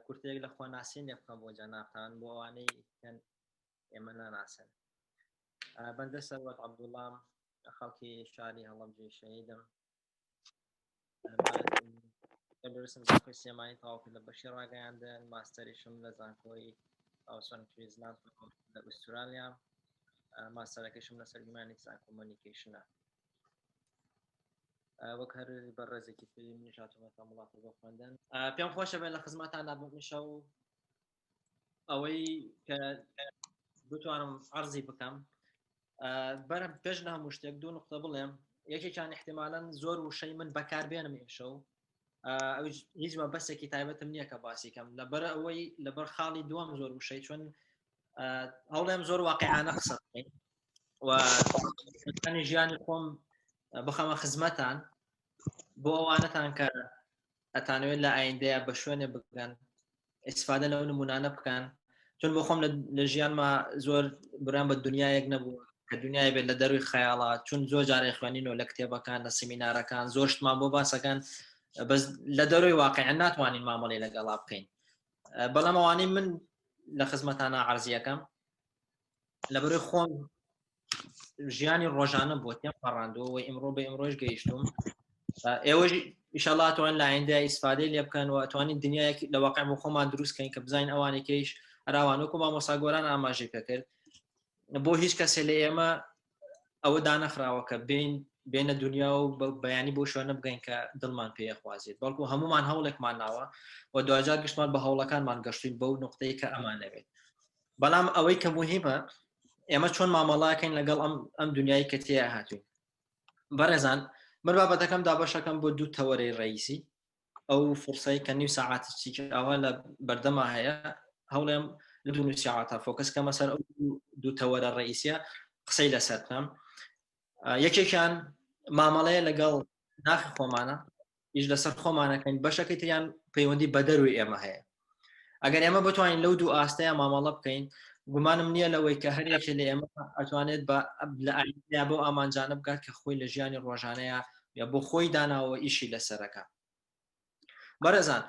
کورتەیەک لە خۆناسین لێ بکەم بۆ جەنابتان بۆ ئەوانەی ئێمە ناناسن. بەندە سەروەت عەبدوڵام خەڵکی شاری هەڵەبجەی شەهیدم. بەرسم زانکۆی سلێمانی تەواو کرد لە بەشی ڕاگەیاندن، ماستەریشم لە زانکۆی ئاوسۆن کوینزلاند لە ئوسترالیا، ماستەرەکەشم لەسەر هیومانیتس ئاند کۆمۆنیکەیشنە. وەک هەر بەڕێزێکی تری منیش هاتوومەتە ئەم وڵاتە بۆ خوێندن. پێم خۆشە بێن لە خزمەتاندا بم ئیشەو ئەوەی کە بتوانم عەرزی بکەم بەرم پێش لە هەموو شتێک دوو نقطە بڵێم یەکێکیان احتمالەن زۆر وشەی من بەکاربێنم ئیمشەو هیچ مەبەستێکی تایبەتم نییە کە باسی کەم لەبەر ئەوەی لەبەر خاڵی دووەم زۆر وشەی چون هەوڵێم زۆر واقعانە قسە بکەین و ژیانی خۆم بخەمە خزمەتان بۆ ئەوانەتان کە ئەتانەوێت لە ئایندەیە بە شوێنێ بگەن ئیسفادە لەو نمونانە بکەن چون بۆ خۆم لە ژیانما زۆر برام بە دنیایەک نەبوو کە دنیای بێت لە دەروی خەیاڵا چون زۆر جارێ خوێنینەوە لە کتێبەکان لە سیمینارەکان زۆر شتمان بۆ باسەکان بەس لە دەروی واقع ناتوانین مامەڵی لەگەڵا بکەین بەڵام ئەوانەی من لە خزمەتانە عرزیەکەم لەبەرەی خۆم ژیانی ڕۆژانە بۆ تێم پەڕاندووە و ئیمڕۆ بە ئیمڕۆش گەیشتوم ئێوەش ئیشەڵا توان لە ئایندە ئیسفادەی لێ بکەن و ئەتوانین دنیایەک لە واقع بۆ خۆمان دروست کەین کە بزانین ئەوانێکیش ئەراوان وەکو مامۆسا گۆران ئاماژەی پێکرد بۆ هیچ کەسێ لە ئێمە ئەوە دانەخراوە کە بین بێنە دنیا و بەیانی بۆ شوێنە بگەین کە دڵمان پێخوازێت بەڵکو هەمومان هەوڵێکمان ناوە و دواجار گشتمان بە هەوڵەکانمان گەشتین بەو نقطەی کە ئەمانەوێت بەڵام ئەوەی کە مهمە ئێمە چۆن مامەڵاکەین لەگەڵ ئەم ئەم دنیای کە تێ هاتوین بەڕێزان من بابەتەکەم دابەشەکەم بۆ دوو تەوەرەی ڕئیسی ئەو فرسەی کە نیو ساعت ئەوە لە بەردەما هەیە هەوڵێم لە دوو ساعتە focus کەمە سەر ئەو دوو تەوەرە ڕئیسیە قسەی لەسەر بکەم یەکێکیان مامەڵەیە لەگەڵ ناخی خۆمانە ئیش لەسەر خۆمانەکەین بەشەکەی تریان پەیوەندی بە دەروی ئێمە هەیە ئەگەر ئێمە بتوانین لەو دوو ئاستەیە مامەڵە بکەین گومانم نییە لەوەی کە هەر یەکێ لە ئێمە ئەتوانێت بە لە ئایندەیا بەو ئامانجانە بگات کە خۆی لە ژیانی ڕۆژانەیە یا بۆ خۆی داناوە ئیشی لەسەرەکە بەڕێزان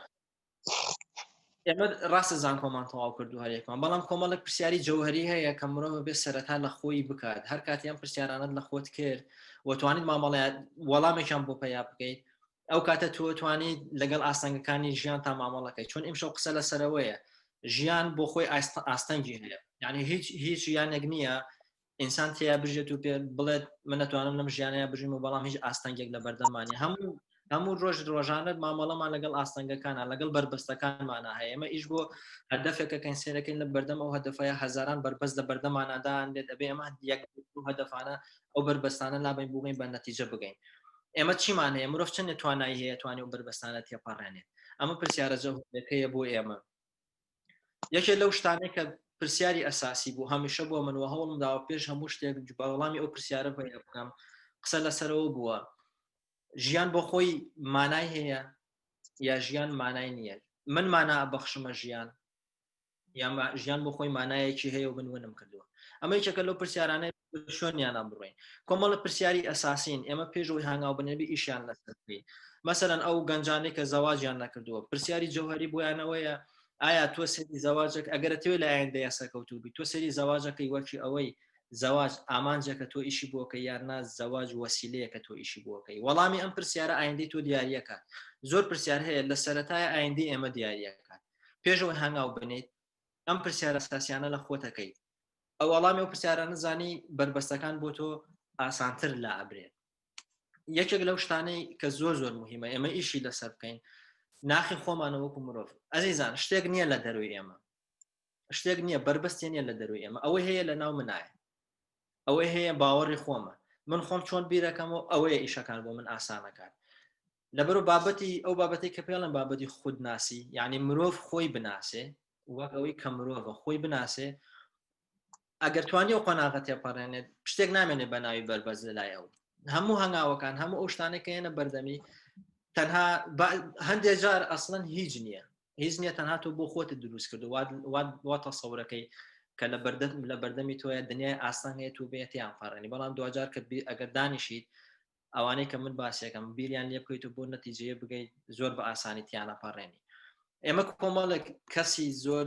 ئێمە ڕاستە زانکۆمان تەواو کردو هەرێکمان بەڵام کۆمەڵێک پرسیاری جەوهری هەیە کە مرۆڤ بێ سەرەتا لە خۆی بکات هەر کاتی ئەم پرسیارانت لە خۆت کرد و توانیت مامەڵەیە وەڵامێکیان بۆ پەیا بکەیت ئەو کاتە تۆ توانیت لەگەڵ ئاستەنگەکانی ژیان تا مامەڵەکەی چۆن ئیمشەو قسە لەسەرەوەیە ژیان بۆ خۆی ئاستەنگی هەیە یعنی هیچ هیچ ژیانێک نییە ئینسان تێیا بژێت و پێ بڵێت من نەتوانم لەم ژیانەیە بژیم و بەڵام هیچ ئاستەنگێک لە بەردەمانی هەموو هەموو ڕۆژ ڕۆژانە مامەڵەمان لەگەڵ ئاستەنگەکانە لەگەڵ بەربەستەکانمانە هەیە ئێمە ئیش بۆ هەدەفێکەکەین سێرەکەین لە بەردەم ئەو هەدەفەیە هەزاران بەربەست لە بەردەمانادان دێت ئەبێ ئێمە یەک هەدەفانە ئەو بەربەستانە لابین بووین بە نەتیجە بگەین ئێمە چیمان هەیە مرۆڤ چەندێ توانایی هەیە توانێ و بەربەستانە تێپەڕێنێت ئەمە پرسیارە جەوهەرەکەیە بۆ ئێمە یەکێ لەو شتانەی کە پرسیاری ئەساسی بوو هەمیشە بۆ من و هەوڵم داوە پێش هەموو شتێک بە وەڵامی ئەو پرسیارە پەیدا بکەم قسە لەسەرەوە بووە ژیان بۆ خۆی مانای هەیە یا ژیان مانای نییە من مانا بەخشمە ژیان یا ژیان بۆ خۆی مانایەکی هەیە و من ونم کردووە ئەمە یەکێکە لەو پرسیارانەی شۆنیانان بڕۆین کۆمەڵە پرسیاری ئەساسین ئێمە پێشەوەی هەنگاو بنێبی ئیشیان لەسەر بکەین مەسەلەن ئەو گەنجانەی کە زەواجیان نەکردووە پرسیاری جەوهری بۆیانەوەیە ئایا تۆ سەری زەواجێک ئەگەر توێ لە ئایندەیە سەرکەوتوو بی تۆ سەری زەواجەکەی وەکی ئەوەی زەواج ئامانجەکە تۆ ئیشی بۆکە یان نا زەواج وەسیلەیەکە تۆ ئیشی بۆکەی وەڵامی ئەم پرسیارە ئایندەی تۆ دیاریەکات زۆر پرسیار هەیە لە سەرەتای ئایندەی ئێمە دیاریەکات پێشەوەی هەنگاو بنیت ئەم پرسیارە ئەساسیانە لە خۆتەکەی ئەو وەڵامی ئەو پرسیارانە زانی بەربەستەکان بۆ تۆ ئاسانتر لا ئەبرێت یەکێک لەو شتانەی کە زۆر زۆر مهمە ئێمە ئیشی لەسەر بکەین ناخی خۆمانە وەکو مرۆڤ ئەزیزان شتێک نییە لە دەروی ئێمە شتێک نییە بەربەستێ نییە لە دەروی ئێمە ئەوەی هەیە لە ناو منایە ئەوەی هەیە باوەڕی خۆمە من خۆم چۆن بیرەکەم و ئەوەیە ئیشەکان بۆ من ئاسانەکات لەبەرو بابەتی ئەو بابەتی کە پێڵم بابەتی خودناسی یعنی مرۆڤ خۆی بناسێ وەک ئەوەی کە مرۆڤە خۆی بناسێ ئەگەر توانی ئەو قۆناغە تێپەڕێنێت شتێک نامێنێت بە ناوی بەربەست لە لای ئەو هەموو هەنگاوەکان هەموو ئەو شتانێک کە هێنە بەردەمی تەنها هەندێک جار ئەسڵەن هیچ نییە هیچ نییە تەنها تۆ بۆ خۆتت دروست کردو وا تەسەورەکەی کە لە بەردەم لە بەردەمی تۆیە دنیای ئاسان هەیە تو بێتیان پەڕێنی بەڵام دوجار کە ئەگەر دانیشیت ئەوانەی کە من باسیەکەم بیریان لێ بکەیت و بۆ نەتیجەیە بگەیت زۆر بە ئاسانی تیانە پەڕێنی. ئێمە کۆمەڵێک کەسی زۆر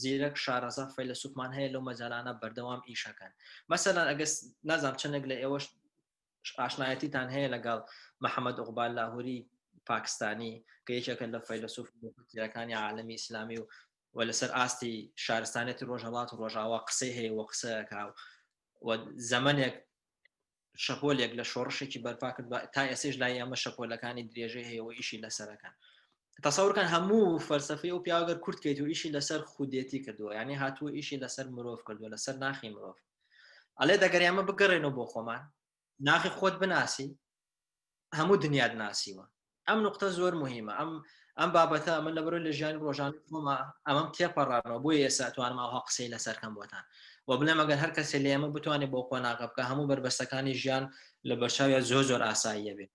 زیرەک شارەزا فەیلەسوفمان هەیە لەو مەجالانە بەردەوام ئیشەکەن مەسەلەن ئەگەر نازانم چەندێک لە ئێوەش ئاشنایەتیتان هەیە لەگەڵ محەممەد ئوقبال لاهوری پاکستانی کە یەکێکە لە فەیلەسوف مفکرەکانی عالەمی ئیسلامی و و لەسەر ئاستی شارستانێتی ڕۆژهەڵات و ڕۆژاوا قسەی هەیە و قسەکە و زەمەنێک شەپۆلێک لە شۆڕشێکی بەرپا کرد تا ئێسێش لای ئەمە شەپۆلەکانی درێژەی هەیە و ئیشی لەسەرەکان تەسەورکان هەموو فەلسفەی ئەو پیاگەر کورت کەیت و ئیشی لەسەر خودێتی کردووە یعنی هاتووە ئیشی لەسەر مرۆڤ کردووە لەسەر ناخی مرۆڤ ئەلێ دەگەر ئێمە بگەڕێنەوە بۆ خۆمان ناخی خۆت بناسی هەموو دنیات ناسیوە ئەم نقطە زۆر مهمە ئەم ئەم بابەتە من لە بەرەوە لە ژیانی ڕۆژان خۆمە ئەمەم تێپەڕانەوە بۆ ئێستا توانم ئەوها قسەی لەسەر کەم بۆتان و بڵێم ئەگەر هەر کەسێ لە ئێمە بتوانێت بۆ قۆناغە بکە هەموو بەربەستەکانی ژیان لە بەرچاویا زۆر زۆر ئاساییە بێت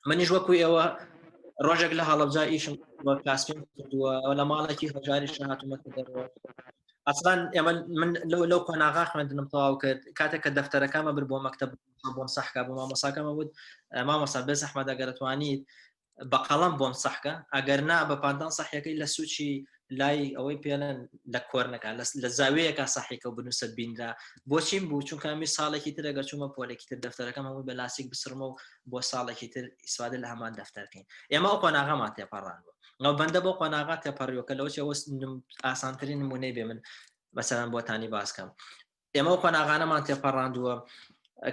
منیش وەکو ئێوە ڕۆژێک لە هەڵەبجە ئیشم بە کاسپیم کردووە لە ماڵێکی هەژاریش هاتوومەتە دەرەوە ئەسڵان ئێمە من لەو لەو قۆناغا خوێندنم تەواو کرد کاتێک کە دەفتەرەکەمە بر بۆ مەکتب بۆم سەحکە بۆ مامۆساکەمە وت مامۆسا بێ زەحمەت ئەگەر توانیت بە قەڵەم بۆم سەحکە ئەگەر نا بە پاندان سەحیەکەی لە سوچی لای ئەوەی پێڵێن لە کۆرنەکە لە زاوەیەکە سەحیکە و بنووسە بینرا بۆچیم بوو چونکە ئەمی ساڵێکی تر ئەگەر چوومە پۆلێکی تر دەفتەرەکەم هەمووی بە لاسیک بسڕمە و بۆ ساڵێکی تر ئیسفادە لە هەمان دەفتەرکەین ئێمە ئەو قۆناغەمان تێپەڕاندووە ئەو بەندە بۆ قۆناغا تێپەڕیوە کە لەوە چێوە ئاسانترین نمونەی بێ من مەسەلەن بۆتانی باسکەم ئێمە ئەو قۆناغانەمان تێپەڕاندووە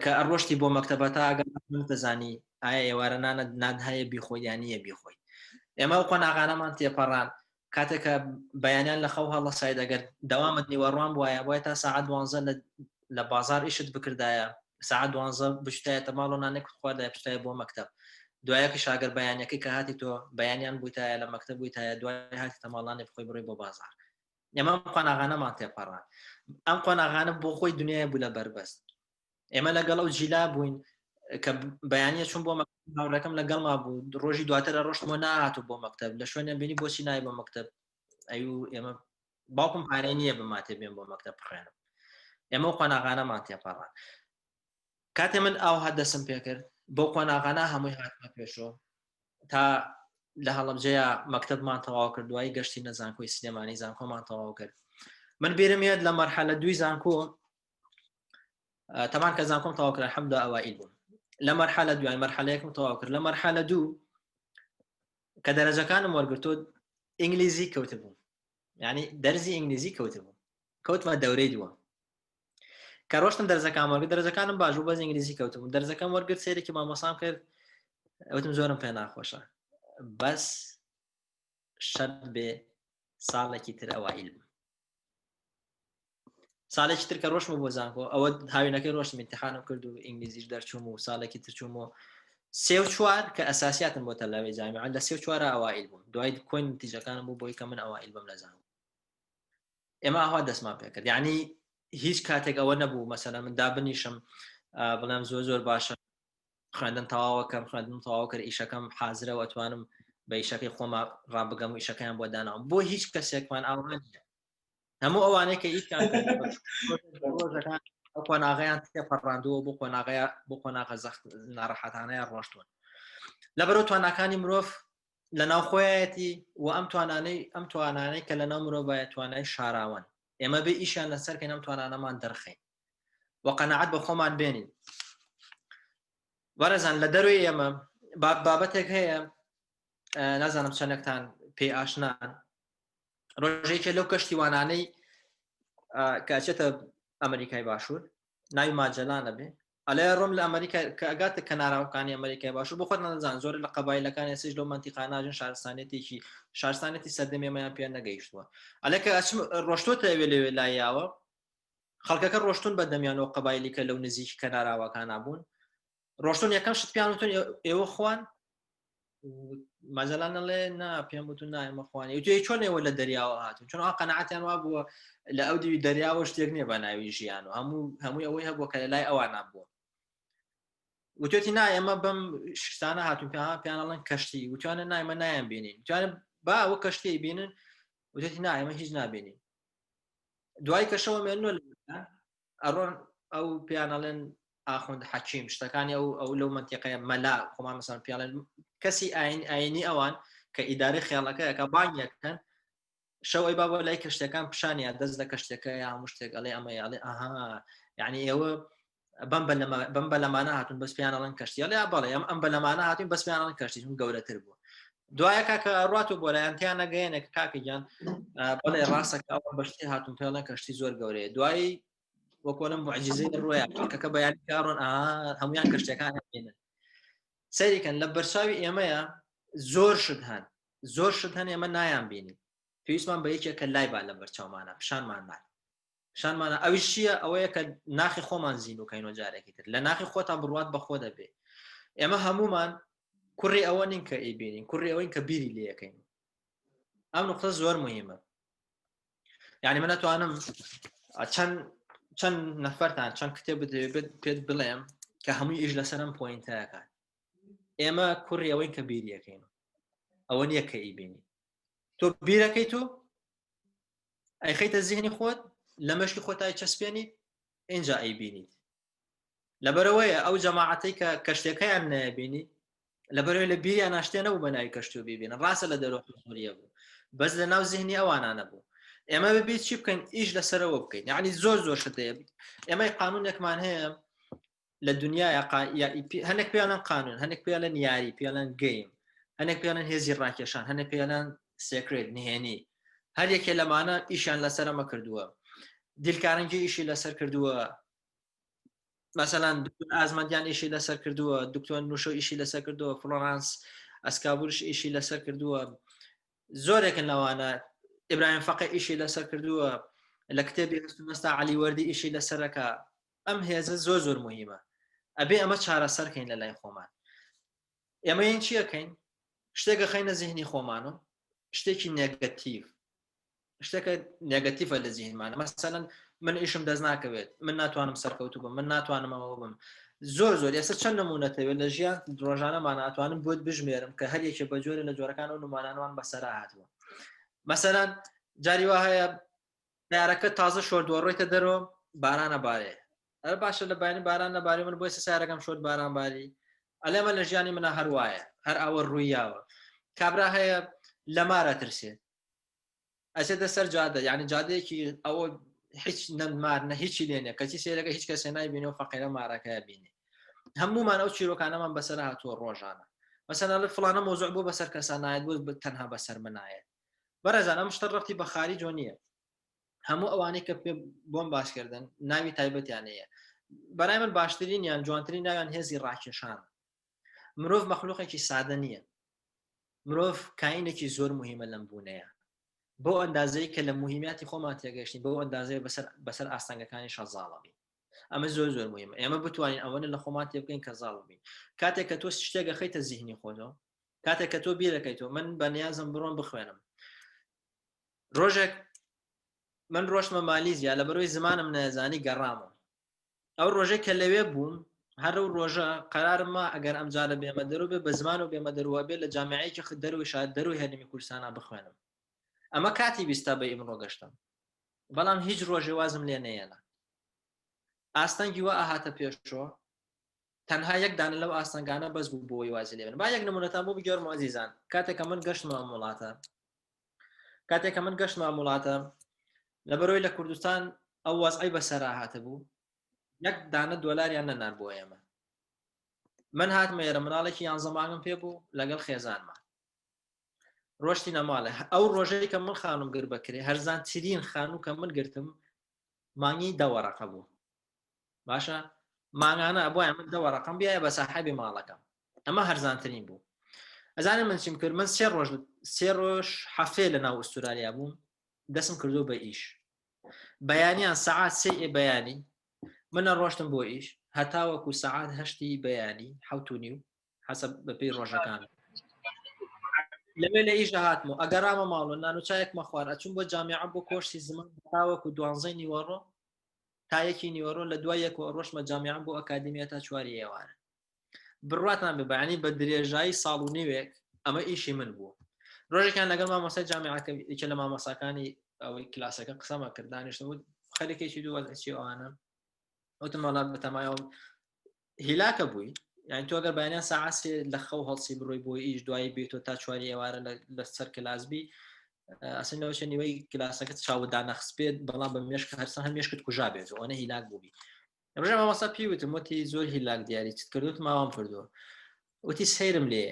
کە ئەڕۆشتی بۆ مەکتەبە تا ئەگەر دەزانی ئایا ئێوارە نانە نان هەیە بیخۆی یان نییە بیخۆی ئێمە ئەو قۆناغانەمان تێپەڕان کاتێک کە بەیانیان لە خەو هەڵەسایت ئەگەر دەوامت نیوەڕوان بواە بۆیە تا ساعت دوانزە لە بازار ئیشت بکردایە ساعت دوانزە بشتایەتە ماڵ و نانێک خواردای بچتایە بۆ مەکتب دوایەکی شاگەر بەیانەکەی کە هاتی تۆ بەیانیان بوویتایە لە مەکتب بوویتایە دوای هاتی تەماڵانێ بخۆی بڕۆی بۆ بازار ئێمە ئەم قۆناغانەمان تێپەڕان ئەم قۆناغانە بۆ خۆی دنیای بوو لە بەربەست ئێمە لەگەڵ ئەو جیلا بووین کە بەیانە چون بۆ هاوڕەکەم لەگەڵما بوو ڕۆژی دواتر ڕۆشتمەوە نهاتوو بۆ مەکتب لە شوێنیان بینی بۆچی نای بۆ مەکتب ئەو ئێمە باوکم پارەی نییە بماتێ بێن بۆ مەکتب بخوێنم ئێمە و قۆناغانەمان تێپەڕان کاتێ من ئاوها دەسم پێکرد بۆ قۆناغانە هەمووی هاتمە پێشەوە تا لە هەڵەبجەیە مەکتبمان تەواو کرد دوایی گەشتی نە زانکۆی سلێمانی زانکۆمان تەواو کرد من بیرم یاد لە مەرحەلە دوی زانکۆ تەمان کە زانکۆم تەواو کرد الحمدلله ئەوائیل بووم لە مەرحەلە دوای مەرحەلەیەکم تەواو کرد لە مەرحەلە دوو کە دەرەجەکانم وەرگرتو ئینگلیزی کەوتبوو یعنی دەرزی ئینگلیزی کەوتبوو کەوتمە دەورەی دووە کە ڕۆشتم دەرزەکان وەرگرت دەرزەکانم باش بوو بەس ئینگلیزی کەوتم دەرزەکەم وەرگرت سەیرێکی مامۆسام کرد وتم زۆرم پێ ناخۆشە بەس شەرت بێ ساڵێکی تر ئەوائیل بم ساڵێکی تر کە ڕۆشمە بۆ زانکۆ ئەوە هاوینەکەی ڕۆشتم امتحانم کرد و ئینگلیزیش دەرچووم و ساڵێکی تر چووم و سێ و چوار کە ئەساسیاتم بۆ تەلاوی جامیعە لە سێ و چوارە ئەوائیل بووم دوای کۆین نتیجەکانم بوو بۆی کە من ئەوائیل بم لە زانکۆ ئێمە ئاوا دەستمان پێکرد یعنی هیچ کاتێک ئەوە نەبوو مەسەلەن من دابنیشم بڵێم زۆر زۆر باشە خوێندن تەواوەکەم خوێندن تەواو کرد ئیشەکەم حازرەوە ئەتوانم بە ئیشەکەی خۆما ڕابگەم و ئیشەکەیان بۆ داناوم بۆ هیچ کەسێکمان ئاوا نییە هەموو ئەوانەی کە ئیشیان ڕۆژەکان ئەو قۆناغیان تێپەڕاندووە بۆ قۆناغەیە بۆ قۆناغە زەخت ناڕەحەتانەیە ڕۆشتون لەبەرەوە تواناکانی مرۆڤ لە ناو خۆیەتی و ئەم توانانەی ئەم توانانەی کە لە ناو مرۆڤایە توانای شاراوەن ئێمە بێ ئیشیان لەسەر کەین ئەم توانانەمان دەرخین و قەناعەت بە خۆمان بێنین بەڕێزان لە دەروی ئێمە بابەتێک هەیە نازانم چەندێکتان پێی ئاشنان ڕۆژێکێ لەو کەشتیوانانەی کە ئەچێتە ئەمریکای باشوور ناوی ماجەلانە بێ ئەلێ ڕۆم لە ئەمریکا کە ئەگاتە کەناراوەکانی ئەمریکای باشوور بۆ خۆت نەزان زۆر لە قەبایلەکان ئێسش لەو منتیقاناژن شارستانێتێکی شارستانێتی سەردەمی ئێمەیان پێ نەگەیشتووە ئەلێ کە ئەچم ڕۆشتۆتە ئەوێ لەوێ لایاوە خەڵکەکە ڕۆشتون بە دەمیانەوە قەبایلی کە لەو نزیکی کەناراوەکانە بوون ڕۆشتون یەکەم شت پیان وتون ئێوە خوان مەزەلان ئەڵێ نا پێم وتون نا ئێمە خوانی وتوی چۆن ئێوە لە دەریاوە هاتون چۆن ئەو قەناعەتیان وا بووە لە ئەو دیوی دەریاوە شتێک نییە بە ناوی ژیان و هەموو هەمووی ئەوەی هەبووە کە لە لای ئەوانە بووە وتێتی نا ئێمە بەم شتانە هاتون پێ پیان ئەڵێن کەشتی وتوانە نا ئێمە نایان بینین وتوانە با ئەوە کەشتی بینن وتێتی نا ئێمە هیچ نابینین دوای کەشەوە مێنەوە ئەڕۆن ئەو پێیان ئەڵێن ئاخوند حەکیم شتەکانی ئەو ئەو لەو منتیقەیە مەلا خۆمان مەسەن پیاڵێن کەسی ئاین ئاینی ئەوان کە ئیدارەی خێڵەکەیەکە بانگیەکەن شەو ئەی بابە لای کەشتەکان پیشانیان دەست لە کەشتەکە یا هەموو شتێک ئەڵێ ئەمە یاڵێ ئەها یعنی ئێوە بەم بەم بەلەمانە هاتون بەس پێیان ئەڵێن کەشتی ئەڵێ بەڵێ ئەم ئەم بەلەمانە هاتوین بەس پێیان ئەڵێن کەشتی چون گەورەتر بوو دوایە کاکە ڕات و بۆلایەن تیان نەگەیەنێک کاکە گیان بەڵێ ڕاستە کە ئەوە بەشتی هاتون پێڵێن کەشتی زۆر گەورەیە دوایی وەکۆلم معجزەی ڕۆیە کەکە بەیانی کاڕۆن هەمویان کەشتەکان بینن سەیریکەن لە بەرچاوی ئێمەیە زۆر شت هەن زۆر شت هەن ئێمە نایان بینی پێویستمان بە یەکێک کە لای با لە بەرچاومانە پیشانمان بات شانمانە ئەویش چییە ئەوەیە کە ناخی خۆمان زیینوکەینەوە جارێکی تر لە ناخی خۆتان بڕوات بەخۆ دەبێ ئێمە هەمومان کوڕی ئەوە نین کە ئەیبینین کوڕی ئەوەین کە بیری لەکەین ئەم نقطە زۆر مهمە یعنی من ئەتوانم چەند چەند نەفەرتان چەند کتێب بدەوێت پێت بڵێم کە هەمووی ئیش لەسەرم پوینتەکان ئێمە کوڕی ئەوەین کە بیریەکەین ئەوە نییە کە ئیبینی تۆ بیرەکەی تۆ ئەیخەیتە زیهنی خۆت لە مەشکی خۆتای چەسپێنیت ئینجا ئەیبینیت لەبەرەوەیە ئەو جەماعەتەی کە کەشتەکەیان نەبینی لەبەرەوەی لە بیریان ناشتێ نەبوو بە ناوی کەشتی و بیبینن ڕاستە لە دەرەوە حزوریە بوو بەس لە ناو زیهنی ئەوانە نەبوو ئێمە ببێت چی بکەین ئیش لەسەرەوە بکەین یعنی زۆر زۆر شت هەیە ئێمەی قانونێکمان هەیە لە دنیاە هەنێک پێیانن قانون هەنێک پێیانن یاری پێیانن گەیم هەنێک پێیانن هێزی ڕاکێشان هەنێک پێیانن سێکرێت نهێنی هەر یەکێ لەمانە ئیشیان لەسەرەمە کردووە دیلکارنگی ئیشی لەسەر کردووە مەسەلەن دکتۆر ئازمەندیان ئیشی لەسەر کردووە دکتۆر نوشۆ ئیشی لەسەر کردووە فلۆرانس ئەسکابورش ئیشی لەسەر کردووە زۆرێکن لەوانە ئیبراهیم فەقە ئیشی لەسەر کردووە لە کتێبی هەستمەستا علی وەردی ئیشی لەسەرەکە ئەم هێزە زۆر زۆر مهمە ئەبێ ئەمە چارەسەرکەین لە لای خۆمان ئێمە یین چیەکەین شتێکە خەینە زیهنی خۆمان و شتێکی نێگەتیڤ شتێکە نێگەتیڤە لە زیهنمانە مەسەلەن من ئیشم دەست ناکەوێت من ناتوانم سەرکەوتو بم من ناتوانم ئەوە بم زۆر زۆر ئێستا چەند نمونەتەوێت لە ژیان ڕۆژانەمان ئەتوانم بۆت بژمێرم کە هەر یەکێ بە جۆرە لە جۆرەکان و نمانانوان بەسەرا هاتووە مەسەلەن جاری وا هەیە سیارەکە تازە شۆردووە ڕۆیتە دەرەوە بارانە بارێ ئەر باشە لە بانی باران نەبارێ من بۆی سیارەکەم شۆرد باران باری ئەلێمە لە ژیانی منە هەروایە هەر ئەوە ڕوویاوە کابرا هەیە لە مارە ترسێت ئەچێتە سەر جادە یعنی جادەیەکی ئەوە هیچ نەمار نە هیچی لێنێ کەچی سێرەکە هیچ کەسێ نایبینێ و فەقیرە مارەکە بینێ هەمومان ئەو چیرۆکانەمان بەسەر هاتووە ڕۆژانە مەسەلا لە فلانە مۆزوع بۆ بەسەر کەسا نایەت بۆ تەنها بەسەر منایەت بەڕێزان ئەم شتە ڕەتی بە خاریجۆ نییە هەموو ئەوانەی کە پێ بۆم باسکردن ناوی تایبەتیان هەیە بەرای من باشترین یان جوانترین ناویان هێزی ڕاکێشان مرۆڤ مەخلوقێکی سادە نییە مرۆڤ کاینێکی زۆر مهمە لەم بوونەیە بۆ ئەندازەی کە لە مهمیاتی خۆمان تێگەشتین بۆ ئەندازەیە بەسەر بەسەر ئاستەنگەکانی شەزاڵە بین ئەمە زۆر زۆر مهمە ئێمە بتوانین ئەوەنە لە خۆمان تێبکەین کە زاڵ بین کاتێک کە تۆ شتێک خەیتە زیهنی خۆتەوە کاتێک کە تۆ بیرەکەیتەوە من بەنیازم بڕۆم بخوێنم ڕۆژێک من ڕۆشتمە مالیزیا لە بەرەوەی زمانم نەزانی گەڕامەوە ئەو ڕۆژێک کە لەوێ بووم هەر ئەو ڕۆژە قەرارم ما ئەگەر ئەم جارە بێمە دەرو بێ بە زمان و بێمە دەروە بێ لە جامعەیەکی خ دەروی شار دەروی هەرێمی کوردستانا بخوێنم ئەمە کاتی بیستا بە ئیمڕۆ گەشتم بەڵام هیچ ڕۆژێ وازم لێ نەیەنا ئاستەنگی وا ئاهاتە پێشەوە تەنها یەک دانە لەو ئاستەنگانە بەس بوو بۆی وازی لێ بێنم با یەک نمونەتان بۆ بگێڕمەوە ئەزیزان کاتێک کە من گەشتمە ئەم وڵاتە کاتێک کە من گەشتمە ئەم وڵاتە لەبەرەوەی لە کوردستان ئەو وەزعی بەسەرا هاتبوو یەک دانە دۆلاریان نەنار بۆ ئێمە من هاتمە ئێرە مناڵێکی یانزە مانگم پێ بوو لەگەڵ خێزانمان ڕۆشتی نەماڵێ ئەو ڕۆژەی کە من خانم گر بەکرێ هەرزانترین خانوو کە من گرتم مانگی دەوەڕەقە بوو باشە مانگانە بۆیان من دەوە ڕقم بیایە بە ساحبی ماڵەکەم ئەمە هەرزانترین بوو ئەزانم من چیم کرد من سێ ڕۆژ سێ ڕۆژ هەفتەیە لە ناو ئوسترالیا بووم دەسم کردو بە ئیش بەیانیان سەعات سێ بەیانی منە ڕۆشتم بۆ ئیش هەتاوەکو سەعات هەشتی بەیانی حوت و نیو حەسەب بەپێی ڕۆژەکان لەوێ لە ئیش هاتم و ئەگەرامە ماڵ و نان و چایەکمە خوار ئەچوم بۆ جامیعە بۆ کۆرسی زمان تاوەکو دوانزەی نیوەڕۆ تا یەکی نیوەڕۆ لە دوای یەکەوە ڕۆشتمە جامیعە بۆ ئەکادیمیا تا چواری ئێوارە بڕواتان بێ بەیانی بە درێژایی ساڵ و نیوێک ئەمە ئیشی من بوو ڕۆژێکیان لەگەڵ مامۆستای جامیعەکە یەکێ لە مامۆساکانی ئەوەی کلاسەکە قسەمە کرد دانیشتم وت خەریکێکی دوو وەزعی چی ئەوانە وتم وەڵا بەتەمایەوە هیلاکە بووی یعنی تۆ گەر بەیانیان ساعت سێ لە خەو هەڵسی بڕۆی بۆ ئیش دوایی بێتۆ تا چواری ئێوارە لەسەر کلاس بی ئەسن لەوەچە نیوەی کلاسەکەت چاوت دانەخست بێت بەڵام بە مێشک هەرسان هەر مێشکت کوژا بێت ئەوەنە هیلاک بووبی ڕژە مامۆستا پێی وتم وتی زۆر هیلاک دیاری چت کردوت ماوام کردووە وتی سەیرم لێ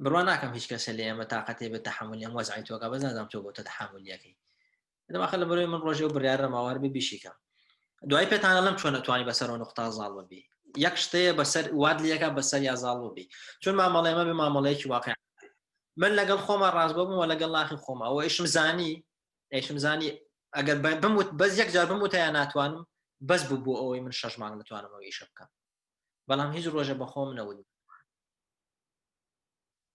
بڕوا ناکەم هیچ کەسە لێ ئێمە تااقەتێ بە تەحملی ئەم وەزعی تۆکە بەس نازانم تۆ بۆ تۆ تەحملیەکەی دەماخە لە مرۆی من ڕۆژێ و بڕیارە ماوار بێ بیشیکەم دوای پێتانە لەم چۆن ئەتوانی بەسەر و نقطا زاڵ ببی یەک شتەیە بەسەر واد لەکە بەسەر یا زاڵ ببی چون مامەڵێمە بێ مامەڵەیەکی واقع من لەگەڵ خۆما ڕاستگۆ بووم و لەگەڵ ناخی خۆما ئەوە ئیشم زانی ئەیشم زانی ئەگەر بموت بەس یەک جار بموتە یا ناتوانم بەس بوو بۆ ئەوەی من شەش مانگ نتوانم ئەو ئیشە بکەم بەڵام هیچ ڕۆژە بە خۆم نەوت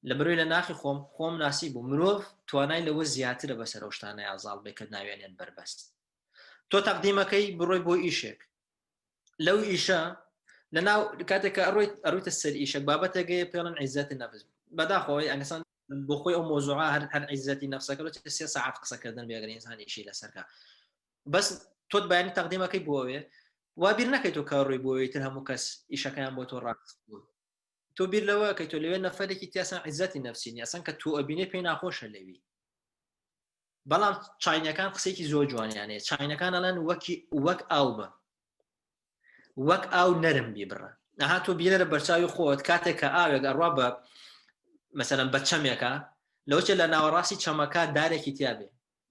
لە بەرەوەی لە ناخی خۆم خۆم ناسی بوو مرۆڤ توانای لەوە زیاترە بەسەر ئەو شتانە ئازاڵ بێ کە ناوێنێن بەربەست تۆ تەقدیمەکەی بڕۆی بۆ ئیشێک لەو ئیشە لە ناو کاتێک کە ئەڕۆیت ئەڕویتە سەر ئیشێک بابەتێکەیە پێڵن عیزەتی نەفس بەداخەوەی ئەنسان بۆ خۆی ئەو مۆزوعە هەر هەر عیزەتی نەفسەکە لە سێ ساعت قسەکردن بێگەر ئینسان ئیشی لەسەرکە بەس تۆت بەیانی تەقدیمەکەی بۆوێ وا بیر نەکەیت تۆ کە ڕووی بۆوێ تر هەموو کەس ئیشەکەیان بۆ تۆ ڕاست بوو تۆ بیر لەوە کە تۆ لەوێ نەفەرێکی تیاسان عیزەتی نەفسی نیە ئەسان کە تۆ ئەبینێ پێی ناخۆشە لەوی بەڵام چاینەکان قسێکی زۆر جوانیان هەیە چاینەکان ئەڵێن وەکی وەک ئاو بە وەک ئاو نەرم بیبڕە ئەها تۆ بینەرە بەرچاوی خۆت کاتێک کە ئاوێک ئەڕوا بە مەسەلەن بە چەمێکە لەوچە لە ناوەڕاستی چەمەکە دارێکی تیا بێ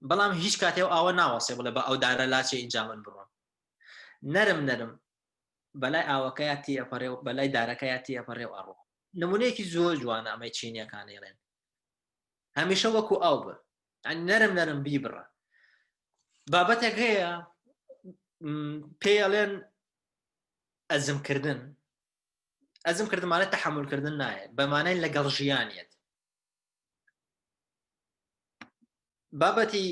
بەڵام هیچ کاتێ و ئاوە ناوەسێ بڵێ بە ئەو دارە لاچێ ئینجا من بڕۆم نەرم نەرم بەلای ئاوەکەیا تێئەپەڕێ و بەلای دارەکەیا تێئەپەڕێ و ئەڕۆ نمونەیەکی زۆر جوانە ئەمەی چینیەکان ئەیڵێن هەمیشە وەکو ئاو بە نەرم نەرم بیبڕە بابەتێک هەیە پێی ئەڵێن ئەزمکردن ئەزم کردمانە تەحملکردن نایە بەمانای لەگەڵ ژیانیت بابەتی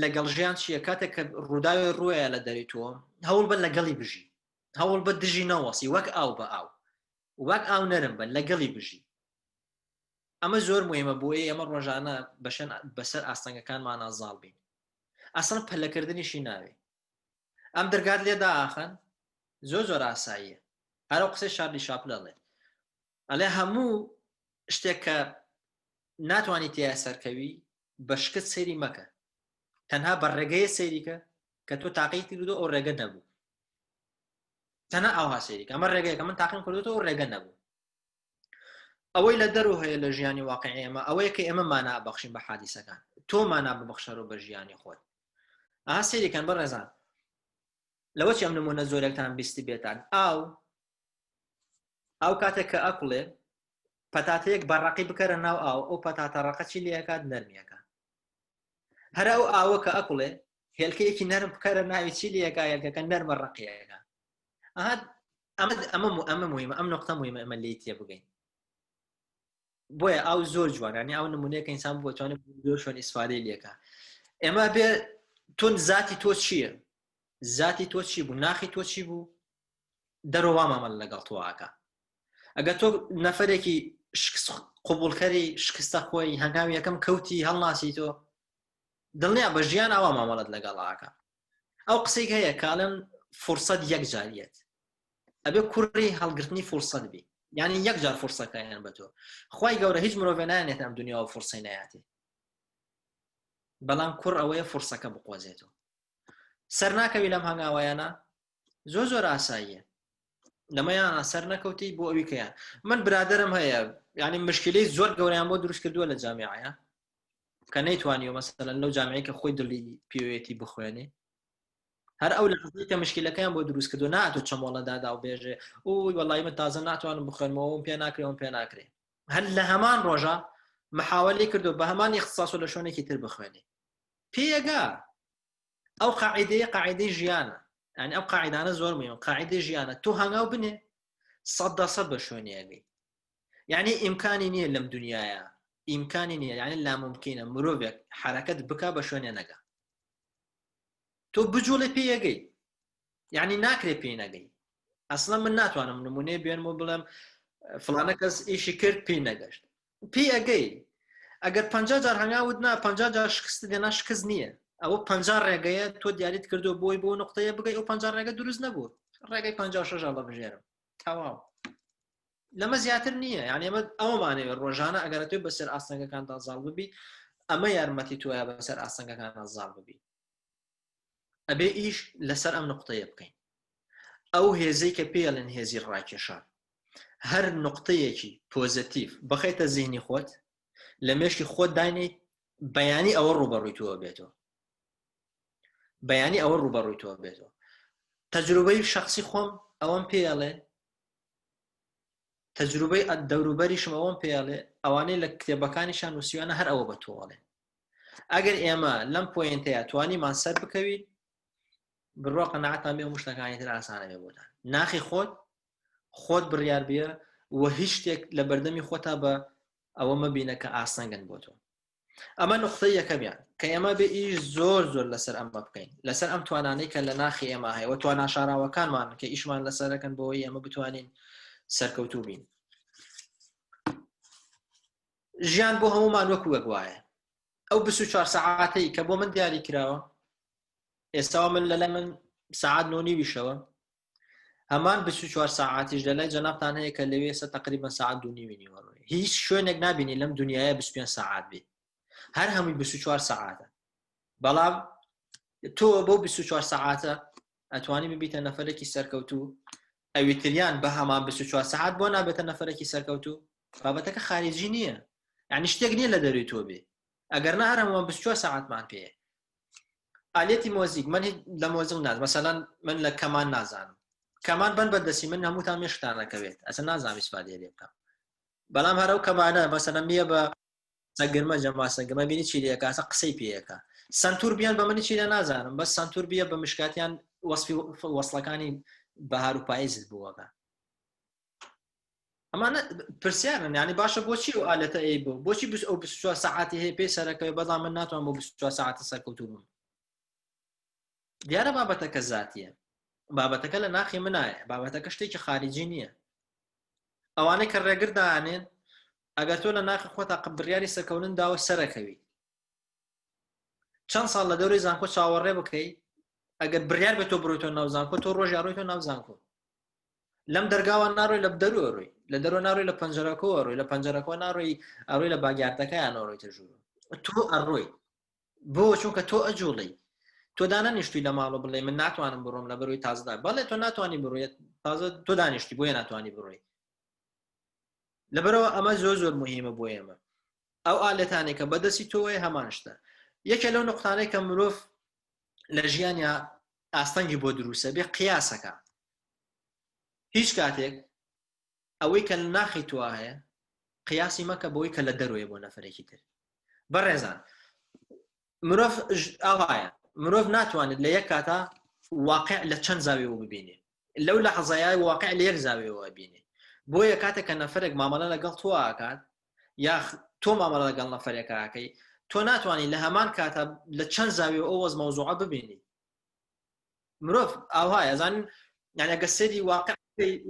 لەگەڵ ژیان چییە کاتێک کە ڕووداوی ڕوویە لە دەری تۆ هەوڵ بە لەگەڵی بژی هەوڵ بە دژی نەوەسی وەک ئاو بە ئاو وەک ئاو نەرم بە لەگەڵی بژی ئەمە زۆر مهمە بۆیە ئێمە ڕۆژانە بەشەن بەسەر ئاستەنگەکانمانە زاڵ بین ئەسڵ پەلەکردنیشی ناوێ ئەم دەرگات لێدا ئاخەن زۆر زۆر ئاساییە هەرو قسەی شارلی شاپلە ئەڵێ ئەڵێ هەموو شتێک کە ناتوانانی تیا سەرکەوی بە شکست سەیری مەکە تەنها بە ڕێگەیە سەیریکە کە تۆ تاقی کردو ئەو ڕێگە نەبوو تەنها ئاها سەیریکە ئەمە ڕێگەیەکە من تاقیم کردو ئەو ڕێگە نەبوو ئەوەی لە دەرو هەیە لە ژیانی واقعی ئێمە ئەوەیە کە ئێمە مانا بەخشین بە حادیسەکان تۆ مانا ببەخشەرەوە بە ژیانی خۆت ئاها سەیریکەن بەڕێزان لەوە چی ئەم نمونە زۆرێکتان بیستی بێتان ئاو ئاو کاتێک کە ئەکوڵێ پەتاتەیەک بە ڕقی بکەرە ناو ئاو ئەو پەتاتە ڕقە چی لەکات نەرمیەکە هەر ئەو ئاوە کە ئەکوڵێ هێلکەیەکی نەرم بکەرە ناوی چی لەکە هێلکەکە نەرمە ڕقیەکە ئەها ئەمە ئەمە ئەمە مهمە ئەم نقطە مهمە ئەمە لێی تێ بگەین بۆیە ئاو زۆر جوانانی ئەو نمونەیە کە ئینسان بتوانێت زۆر شوێن ئیسفادەی لێکە ئێمە بێ تۆ زاتی تۆ چییە زاتی تۆ چی بوو ناخی تۆ چی بوو دەرەوە وا مامەڵە لەگەڵ تۆ ئاکا ئەگەر تۆ نەفرێکی شکست قوبولکەری شکستە خۆی هەنگاوی یەکەم کەوتی هەڵناسی تۆ دڵنیا بە ژیان ئاوا مامەڵەت لەگەڵ ئاکا ئەو قسەی هەیە کاڵێن فرسەت یەک جاریەت ئەبێ کوڕی هەڵگرتنی فرسەت بی یعنی یەک جار فرسەکەیان بە تۆ خی گەورە هیچ مرۆڤێ نانێت ئەم دنیاوە فرسەی نایاتی بەڵام کوڕ ئەوەیە فرسەکە بقۆزێتەوە سەر ناکەوی لەم هەنگاوایانە زۆر زۆر ئاساییە لەمەیان سەر نەکەوتی بۆ ئەوی کەیان من برادرم هەیە یعنی مشکلەی زۆر گەوریان بۆ دروست کردووە لە جامیعە کە نەیتوانیوە مەسەلەن لەو جامیعی کە خۆی دڵی پێوێتی بخوێنێ هەر ئەو لە کە مشکلەکەیان بۆ دروست کردو ناتۆ چەمۆڵە دادا و بێژێ ئەو وەڵی من تازە ناتوانم بخوێنمەوەم پێ ناکرێم پێ ناکرێ هەر لە هەمان ڕۆژە محاولی کردو بە هەمان اختصاص لە شوێنێکی تر بخوێنێ پێگا ئەو قاعدەیە قاعدەی ژیانە یعنی ئەو قاعدانە زۆر مهم قاعدەی ژیانە تۆ هەنگاو بنێ سەد دە سەد بە شوێنیەگەی یعنی ئیمکانی نییە لەم دنیاە ئیمکانی نییە یعنی لاممکینە مرۆڤێک حرەکەت بک بە شوێنێ نەگا تۆ بجوڵێ پێیەگەی یعنی ناکرێ پێی نەگەی ئەسڵە من ناتوانم نمونەی بێنم و بڵێم فلانە کەس ئیشی کرد پێی نەگەشت پێی ئەگەی ئەگەر پ جار هەنگاوت نا پ جار شکست دێنا شکست نییە ئەوە پ ڕێگەیە تۆ دیاریت کردو بۆی بۆ نقطەیە بگەی ئەو پ ڕێگە دروست نەبوو ڕێگەی 56 هەڵەبژێرم تەواو. لەمە زیاتر نییە یعنی ئەمە ئەومانەوێت ڕۆژانە ئەگەر تۆ بەسەر ئاستەنگەکاندا زاڵ ببی ئەمە یارمەتی تۆیە بەسەر ئاستەنگەکاندا زاڵ ببی ئەبێ ئیش لەسەر ئەم نقطەیە بکەین ئەو هێزەی کە پێڵێن هێزی ڕاکێشان هەر نقطەیەکی پۆزەتیڤ بخەیتە زیهنی خۆت لە مێشکی خۆت داینیت بەیانی ئەوە ڕوبەڕووی تۆ بێتەوە بەیانی ئەوە ڕوبەڕووی تۆ بێتەوە تەجروبەی شخصی خۆم ئەوەم پێڵێ تەجروبەی دەوروبەریشم ئەوەم پێڵێ ئەوانەی لە کتێبەکانیشان نووسیوانە هەر ئەوە بە تۆڵێ ئەگەر ئێمە لەم point ەیە توانیمان سەر بکەوین بڕوا قەناعەتان بێ مشتەکانی تر ئاسانە بێ بۆتان ناخی خۆت خۆت بڕیار بێ و هیچ شتێک لە بەردەمی خۆتا بە ئەوە مەبینە کە ئاسەنگن بۆ تۆ ئەمە نقطەی یەکەمیان کە ئێمە بێ ئیش زۆر زۆر لەسەر ئەمە بکەین لەسەر ئەم توانانەی کە لە ناخی ئێمە هەیە و توانا شاراوەکانمان کە ئیشمان لەسەرەکەن بۆی ئێمە بتوانین سەرکەوتوو بین ژیان بۆ هەمومان وەکو وەک وایە ئەو 24 سەعاتەی کە بۆ من دیاری کراوە ئێستاوە من لەلای من سەعات نۆ نیویشەوە هەمان 24 ساعتیش لە لای جەنابتان هەیە کە لەوێ سە تقریبا ساعت دو نیوی نیوەڕۆ هیچ شوێنێک نبینی لەم دنیاە 25 ساعت بێت هەر هەمووی 24 ساعتە بەڵام تۆ بۆ 24 ساعتە ئەتوانی ببیتە نەفرێکی سەرکەوتوو ئەویتریان بە هەمان 24 ساعت بۆ نابێتە نەفرێکی سەرکەوتوو بابەتەکە خارجی نییە یعنی شتێک نییە لە دەروی تۆ بێ ئەگەر نە هەر هەمووان 24 ساعتمان پێیە ئالێتی مۆزیک من لە مۆزیک ناز مەسەلەن من لە کەمان نازانم کەمان بن بەدەستی من هەمووتان مێشتان نەکەوێت ئەسە نازانم ئیسفادەیە لێ بکەم بەڵام هەرەو کەمانە مەسەلەن میە بە سەگرمە جەما سەگرمە بینی چی لەکە ئەسە قسەی پێیەکە سنتور بیان بە منی چی لە نازانم بەس سنتور بیە بە مشکاتیان وەسفی وەصلەکانی بەهار و پاییزت بووەکە ئەمانە پرسیارن یعنی باشە بۆچی ئەو ئالەتە ئەی بۆ بۆچی بس ئەو 24 سەعاتی هەیە پێی سەرەکەوێ بەڵام من ناتوانم بۆ 24 سەعاتە سەرکەوتوو بم دیارە بابەتەکە زاتیە بابەتەکە لە ناخی منایە بابەتەکە شتێکی خارجی نییە ئەوانەی کە ڕێگر دانێن ئەگەر تۆ لە ناخی خۆتا بڕیاری سەرکەونن داوە سەرەکەوی چەند ساڵ لە دەوری زانکۆ چاوەڕێ بکەی ئەگەر بڕیار بێت تۆ بڕۆیتۆ ناو زانکۆ تۆ ڕۆژی ڕۆیتۆ ناو زانکۆ لەم دەرگاوە ناڕۆی لە دەروە ڕۆی لە دەرەوە ناڕۆی لە پەنجەرەکەەوە ڕۆی لە پەنجەرەکەەوە ناڕۆی ئەڕۆی لە باگیارتەکەیان ڕۆیتە ژوور تۆ ئەڕۆی بۆ چونکە تۆ ئەجوڵی تۆ دانەنیشتوی لە ماڵەوە بڵێ من ناتوانم بڕۆم لە بەروی تازدا بەڵێ تۆ ناتوانانی بڕۆیت تازە تۆ دانیشتی بۆیە ناتوانانی بڕۆی لەبەرەوە ئەمە زۆر زۆر مهمە بۆ ئێمە ئەو ئالەتانێک کە بەدەستی تۆوەیە هەمان شتە یەکێ لەو نقطانەی کە مرۆڤ لە ژیانیا ئاستەنگی بۆ دروستە بێ قیاسەکە هیچ کاتێک ئەوەی کە لە ناخی تۆ هەیە قیاسی مەکە بۆی کە لە دەرۆیە بۆ نەفرێکی تر بەڕێزان مرۆڤ ئاوایە مرۆڤ ناتوانێت لە یەک کاتا واقع لە چەند زاویەوە ببینێ لەو لە حەزایای واقع لە یەک زاویەوە بینێ بۆیە کاتێک کە نەفرێک مامەڵە لەگەڵ تۆ ئاکات یا تۆ مامەڵە لەگەڵ نەفرێکەکەی تۆ ناتوانانی لە هەمان کاتە لە چەند زاویەوە ئەو وەز مەوزوعە ببینی مرۆڤ ئاوهایە ئەزانین یعنی ئەگە سەیری واقع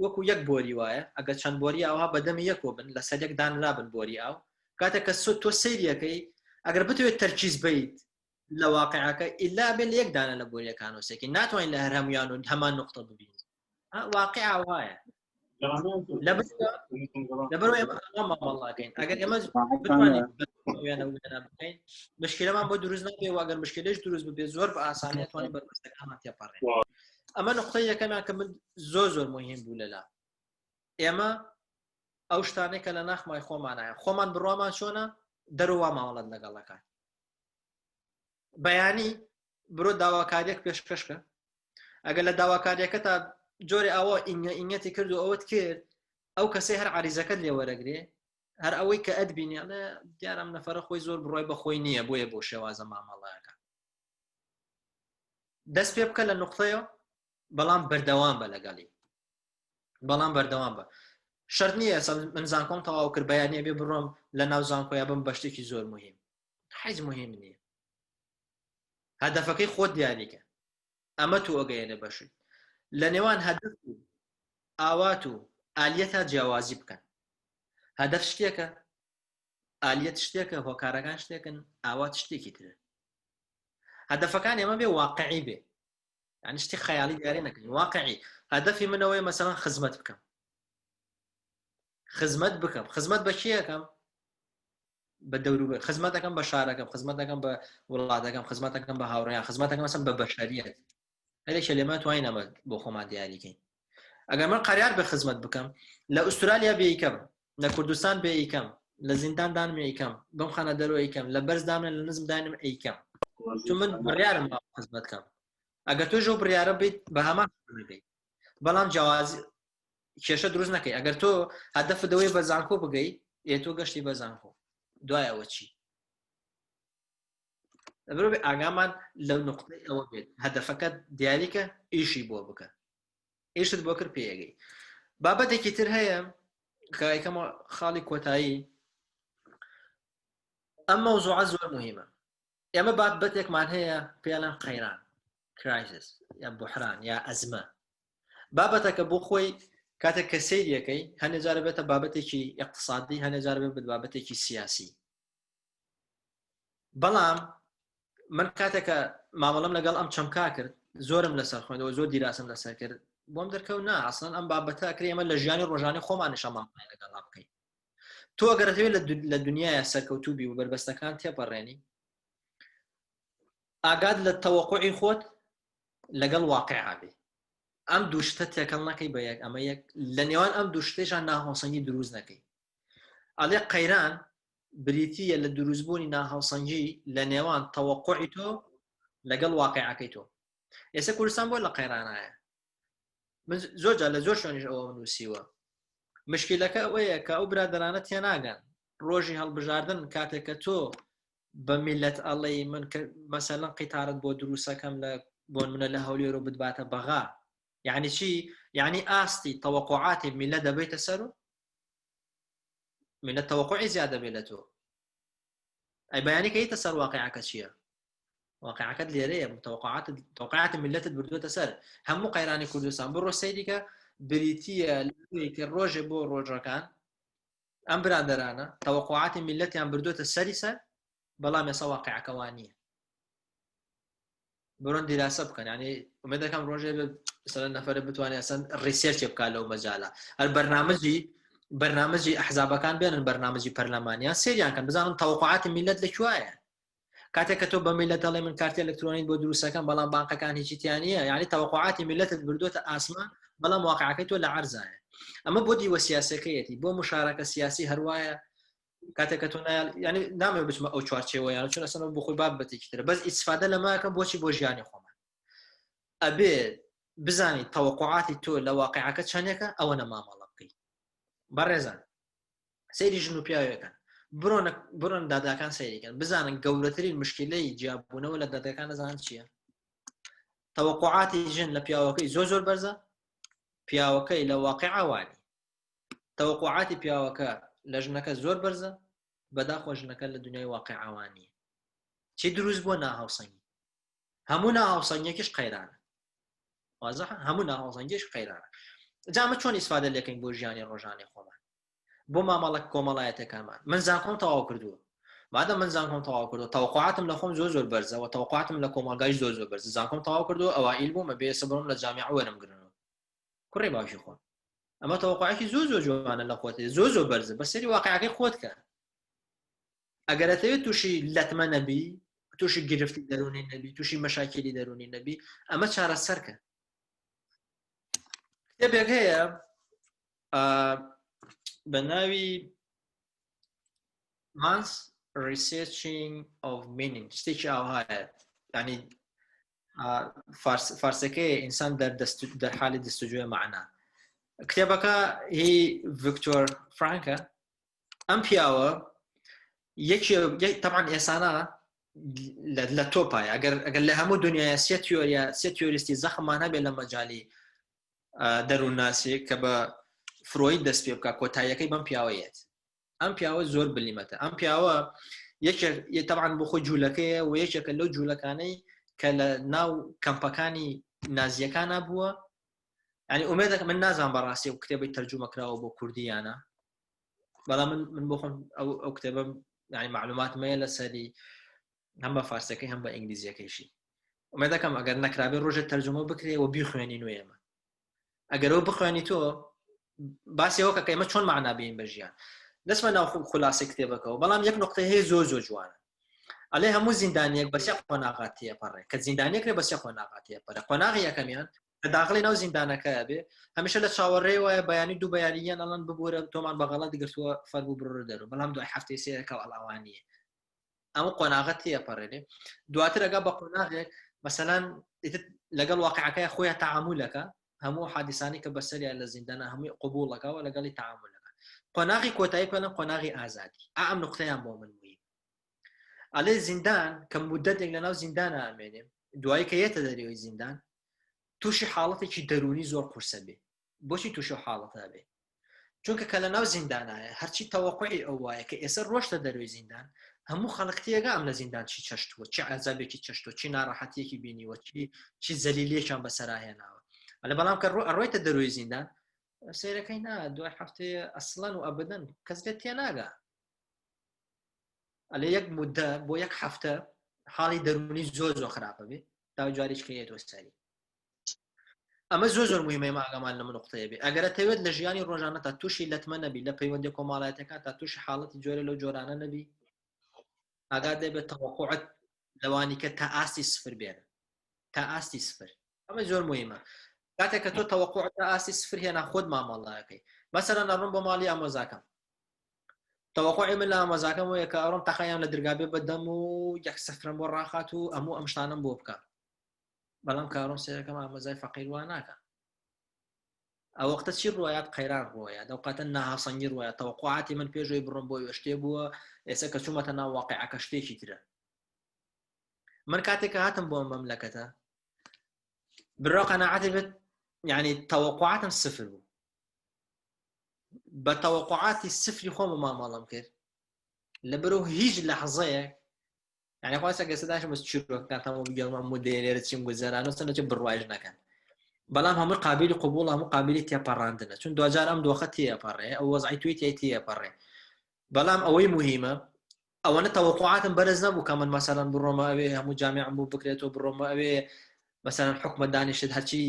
وەکو یەک بۆری وایە ئەگە چەند بۆری ئاوها بەدەمی یەکۆ بن لەسەر یەک دانرابن بۆری ئاو کاتێک کە سو تۆ سەیریەکەی ئەگەر بتوێت تەرکیز بیت لە واقعەکە ئللا بێ لە یەک دانە لە بۆریەکان و سێکی ناتوانین لە هەر هەمویان و هەمان نقطە ببین واقع وایە لەبەرەوە ئێمە مامەڵاکەین ئەگەر ئێمە بتوانین بکەین مشکلەمان بۆ دروست نابێ و ئەگەر مشکلش دروست ببێ زۆر بە ئاسانی توانین بەربەستەکانمان تێپەڕێن ئەمە نقطەی یەکەمیان کە من زۆر زۆر مهم بوو لەلا ئێمە ئەو شتانەی کە لە ناخمای خۆمانایە خۆمان بڕوامان چۆنە دەرەوە ماوەڵەت لەگەڵەکان بەیانی برۆ داواکاریەک پێشکەشکە ئەگەر لە داواکاریەکە تا جۆرێ ئەوە ئینگە ئینگەتی کرد و ئەوەت کرد ئەو کەسەی هەر عریزەکەت لێ وەرەگرێ هەر ئەوەی کە ئەتبینی ئەڵێ دیارم نەفەرە خۆی زۆر بڕای بە خۆی نییە بۆیە بۆ شێوازە مامەڵەکە دەست پێ بکە لە نقطەیە بەڵام بەردەوام بە لەگەڵی بەڵام بەردەوام بە شەرت نییە من زانکۆم تەواو کرد بەیانە بێ بڕۆم لە ناو زانکۆیا بم بە شتێکی زۆر مهم حیز مهم نییە هەدەفەکەی خۆت دیاریکە ئەمە تۆ ئەگەیەنێ بەشی لە نێوان هەدەف و ئاوات و ئالیەتا جیاوازی بکەن هەدەف شتێکە ئالیەت شتێکە هۆکارەکان شتێکن ئاوات شتێکی ترە هەدەفەکان ئێمە بێ واقعی بێ یعنی شتی خەیاڵی دیاری نەکەین واقعی هەدەفی منەوەی مەسەڵەن خزمەت بکەم. خزمەت بکەم خزمەت بە کێەکەم بە دەوروبەر خزمەتەکەم بە شارەکەم خزمەتەکەم بە وڵاتەکەم خزمەتەکەم بە هاوڕێیان خزمەتەکەم مەسەن بە بەشەریەت هەرێکە لێمان توانین ئەمە بۆ خۆمان دیاریکەین ئەگەر من قەرار بە خزمەت بکەم لە ئوسترالیا بێیکەم لە کوردستان بێ ئیکەم لە زیندان دانم ئەیکەم بەم خانە دەرەوە ئەیکەم لە بەرز دامن لە نزم دانم ئەیکەم تو من بڕیارم خزمەت کەم ئەگەر تۆ ژۆ بڕیارە بیت بە هەمان بیت بەڵام جیاوازی کێشە دروست نەکەی ئەگەر تۆ هەدەفت دەوەی بە زانکۆ بگەی ئێ تۆ گەشتی بە زانکۆ دوای ئەوە چی لەبەرئەوە بێ ئاگامان لەو نقطەی ئەوە بێت هەدەفەکە دیاریکە ئیشی بۆ بکە ئیشت بۆ کرد پێیەگەی بابەتێکی تر هەیە کە یەکەمە خاڵی کۆتایی ئەم مەوزوعە زۆر مهمە ئێمە بابەتێکمان هەیە پێڵێن قەیران crisis یا بحران یا ئەزمە بابەتەکە بۆ خۆی کاتێک کە سەیریەکەی هەنێ جارە بێتە بابەتێکی اقتصادی هەنێ جارە بێت بابەتێکی سیاسی بەڵام من کاتێکە مامەڵم لەگەڵ ئەم چەمکا کرد زۆرم لەسەر خوێندەوە زۆر دیراسم لەسەر کرد بۆم دەرکەوت نا ئەسڵەن ئەم بابەتە ئەکرێ ئێمە لە ژیانی ڕۆژانی خۆمانیشە مامەڵەی لەگەڵا بکەین تۆ ئەگەر ئەتەوێت لە دنیاە سەرکەوتوو بی و بەربەستەکان تێپەڕێنی ئاگات لە تەوەقعی خۆت لەگەڵ واقعا بێ ئەم دوو شتە تێکەڵ نەکەی بە یەک ئەمە یەک لە نێوان ئەم دوو شتێشان ناهۆسەنگی دروست نەکەی ئەڵێ قەیران بریتییە لە دروستبوونی ناهاوسەنگی لە نێوان تەوەقعی تۆ لەگەڵ واقعەکەی تۆ ئێستا کوردستان بۆ لە قەیرانایە من زۆر جار لە زۆر شوێنیش ئەوە نووسیوە مشکلەکە ئەوەیە کە ئەو برادرانە تێناگەن ڕۆژی هەڵبژاردن کاتێک کە تۆ بە میلەت ئەڵێی من مەسەلەن قیتارت بۆ دروستەکەم لە بۆن منە لە هەولێر و بدباتە بەغا یعنی چی یعنی ئاستی تەوەقعاتی میلە دەبیتە سەر و میلەت تەوەقعی زیادە بێت لە تۆ ئەی بەیانی کە یتە سەر واقعەکە چییە واقعەکەت لێرەیە متوقعات توقعات ملەتت بردوێتە سەر هەموو قەیرانی کوردستان بڕۆ سەیریکە بریتە کە ڕۆژێ بۆ ڕۆژەکان ئەم برادەرانە تەوەقعاتی میلەتیان بردوێتە سەری سەر بەڵام ێستا واقعەکەوان نییە بڕۆن دیراسە بکەن ینی ئومێد دەکەم ڕۆژێ مثلا نەفرە بتوانێت ئەسەن research ێ بکات لەو مەجالە هەر بەرنامەجی بەرنامەجی ئەحزابەکان بێنن بەرنامەجی پەرلەمانیان سێریان کەن بزانن تەوەقعاتی میلەت لە کوایە کاتێک کە تۆ بە میلەت دەڵێ من کارتی ئەلکترۆنیت بۆ دروستەکەم بەڵام بانقەکان هیچی تیانە یعنی تەوەقعاتی میلەتت بردوێتە ئاسمان بەڵام واقعەکەی تۆ لە عەرزایە ئەمە بۆ دیوە سیاسەکەیەتی بۆ مشارەکە سیاسی هەروایە کاتێک کە تۆ ینی نامەوێ بچمە ئەو چوارچێوەیان چون ئەسەن بۆ خۆی بابەتێکی ترە بەس ئیسفادە لەماکەم بۆچی بۆ ژیانی خۆمان ئەبێ بزانی تەوەقعاتی تۆ لە واقعەکە چەندێکە ئەوە نەمامەڵە بکەیت بەڕێزان سەیری ژن و پیاوەکەن بڕۆنە بڕۆن داداکان سەیریکەن بزانن گەورەترین مشکلەی جیابوونەوە لە دادەکان نەزان چییە تەوەقعاتی ژن لە پیاوەکەی زۆر زۆر بەرزە پیاوەکەی لە واقعوانی تەوەقوعاتی پیاوەکە لە ژنەکە زۆر بەرزە بەداخۆ ژنەکە لە دنیای واقعوانی چی دروست بووە ناهاوسەنگی هەموو ناهاوسەنگیەکیش قەیرانە وازح هەموو ناهاوسەنگیش قەیرانە جامە چۆن ئیسفادە لەکەین بۆ ژیانی ڕۆژانی خۆمان بۆ مامەڵە کۆمەڵایەتەکانمان من زانکۆم تەواو کردووە مادە من زانکۆم تەواو کردو تەوەقعاتم لە خۆم زۆر زۆر بەرزەوە تەوەقعاتم لە کۆمەڵگای زۆر زۆر بەرز زانکۆم تەواو کردو ئەوە ئیل بوومە بێ سبرم لە جامیع وەرم گرنەوە کوڕی باوکی خۆم ئەمە تەوەقعێکی زۆر زۆر جوانە لە خۆت زۆر زۆر بەرزە بە سەری واقعەکەی خۆت کە ئەگەر ئەتەوێت تووشی لەتمە نەبی تووشی گرفتی دەرونی نەبی تووشی مەشاکیلی دەرونی نەبی ئەمە چارەسەرکە کتێبێک هەیە بە ناوی Man's Researching of Meaning شتێکی ئاوهایە ینی فارسەکەی ئینسان در حالی جستجوی معنا کتێبەکە هی ڤکتۆر فرانکە ئەم پیاوە یەکێ تەبعا ئێسانە لە تۆپای ئەگەر ئەگەر لە هەموو دنیاە سێ تیۆریە سێ تیۆریستی زەخمان هەبێت لە مەجای دەروونناسی کە بە فرۆید دەست پێ بکە کۆتاییەکەی بەم پیاوەیەت ئەم پیاوە زۆر بلیمەتە ئەم پیاوە یەکێک تەبعا بۆ خۆی جوولەکەیە و یەکێکە لەو جوولەکانەی کە لە ناو کەمپەکانی نازیەکانە بووە ینی ئومێدەکە من نازان بەڕاستی و کتێبی تەرجومە کراوە بۆ کوردیانە بەڵام من من بۆ خۆم ئەو ئەو کتێبە ینی معلوماتمەیە لەسەری هەم بە فارسەکەی هەم بە ئینگلیزیەکەیشی ئومێدەکەم ئەگەر نەکرابێ ڕۆژێک تەرجومە بکرێ و بیخوێنین و ئێمە ئەگەر ئەو بخوێنی تۆ باسی ئەوە کە ئێمە چۆن معنا بین بە ژیان دەچمە ناو خلاصەی کتێبەکەەوە بەڵام یەک نقطەی هەیە زۆر زۆر جوانە ئەلێ هەموو زیندانیەک بەسێ قۆناغات تێپەڕێ کە زیندانیەک لە بەسێ قۆناغات تێپەڕێ قۆناغی یەکەمیان کە داخلی ناو زیندانەکە بێ هەمیشە لە چاوەڕێ وایە بەیانی دوو بەیانیان ئەڵەن ببوورە تۆمان بە غەڵەت گرتووە فەربوو بڕۆ دەرو بەڵام دوای هەفتەی سێەکە ئەڵاوانیە ئەم قۆناغە تێپەڕێنێ دواتر ئەگا بە قۆناغێک مەسەلەن لەگەڵ واقعەکەی خۆیان تەعامولەکە هەموو حادیسانی کە بەسەریان لە زیندانە هەمووی قوبوڵەکەەوە لەگەڵی تەعامولەکە قۆناغی کۆتایی پێڵێن قۆناغی ئازادی ئا ئەم نقطەیان بۆ من موهیم ئەلێ زیندان کە مدەتێک لەناو زیندانە ئامێنێ دوایی کە یەتە دەرەوەی زیندان تووشی حاڵەتێکی دەرونی زۆر قورسە بێ بۆچی تووشی حاڵەتە بێ چونکە کە لە ناو زیندانایە هەرچی تەوەقعی ئەو وایە کە ئێستا ڕۆشتە دەروی زیندان هەموو خەڵک تێگا ئەم لە زیندان چی چەشتووە چی عذابێکی چەشتوە چی ناڕەحەتیەکی بینیوە چی چی زەلیلێکیان بەسەرا هێناوە ئەلە بەڵام کە ڕۆ ئەڕۆیتە دەروی زیندان سەیرەکەی نا دوای هەفتەیە ئەسڵەن و ئەبدەن کەس لێت تێناگا ئەلێ یەک مدە بۆ یەک هەفتە حاڵی دەرونی زۆر زۆر خراپە بێ تا جاریش کە یەتەوە سەری ئەمە زۆر زۆر مهمە ئێمە ئاگامان لەم نقطەیە بێ ئەگەر ئەتەوێت لە ژیانی ڕۆژانە تا تووشی لەتمە نەبی لە پەیوەندی کۆمەڵایەتەکان تا تووشی حاڵەتی جۆرە لەو جۆرانە نەبی ئاگات دەبێت تەوەقعت لەوانی کە تا ئاستی سفر بێنە تا ئاستی سفر ئەمە زۆر مهمە کاتێک کە تۆ تەوەقع تا ئاستی سفر هێنا خۆت مامەڵەکەی مەسەلەن ئەڕۆم بۆ ماڵی ئامۆزاکەم تەوەقعی من لە ئامۆزاکەم وەیە کە ئەڕۆم تەقەیان لە درگا بێ بەدەم و یەک سفرم بۆ ڕاخات و هەموو ئەم شتانم بۆ بکە بەڵام کارۆم سێرەکەم ئامۆزای فەقیر وا ناکە ئەو وەختە چی ڕوایات قەیران ڕۆیە دەو قاتە ناهاوسەنگی ڕوایە تەوەقعاتی من پێشەوەی بڕۆم بۆ شتێ بووە ئێستا کە چوومەتە ناو واقعەکە شتێکی ترە من کاتێک کە هاتم بۆ مەملەکەتە بڕۆ قەناعەتی بێت یعنی تەوەقعاتم سفر بوو بە تەوەقعاتی سفری خۆم مامەڵم کرد لەبەرەوە هیچ لەحظەیەک یعنی خوا سەگە سەداشم بەس چیرۆکەکانتان بۆ بگێڕم ئەم مدەیە لێرە چیم گوزەران و چەندە بڕوایش نەکەن بەڵام هەموو قابلی قبوڵ هەموو قابلی تێپەڕاندنە چون دوجار ئەم دۆخە تێپەڕێ ئەو وەزعی توی تێ تێپەڕێ بەڵام ئەوەی مهمە ئەوەنە تەوەقعاتم بەرز نەبوو کە من مەسەلەن بڕۆمە ئەوێ هەموو جامعم بوو بکرێتەوە بڕۆمە ئەوێ مەسەلەن حکومە دانیشت هەرچی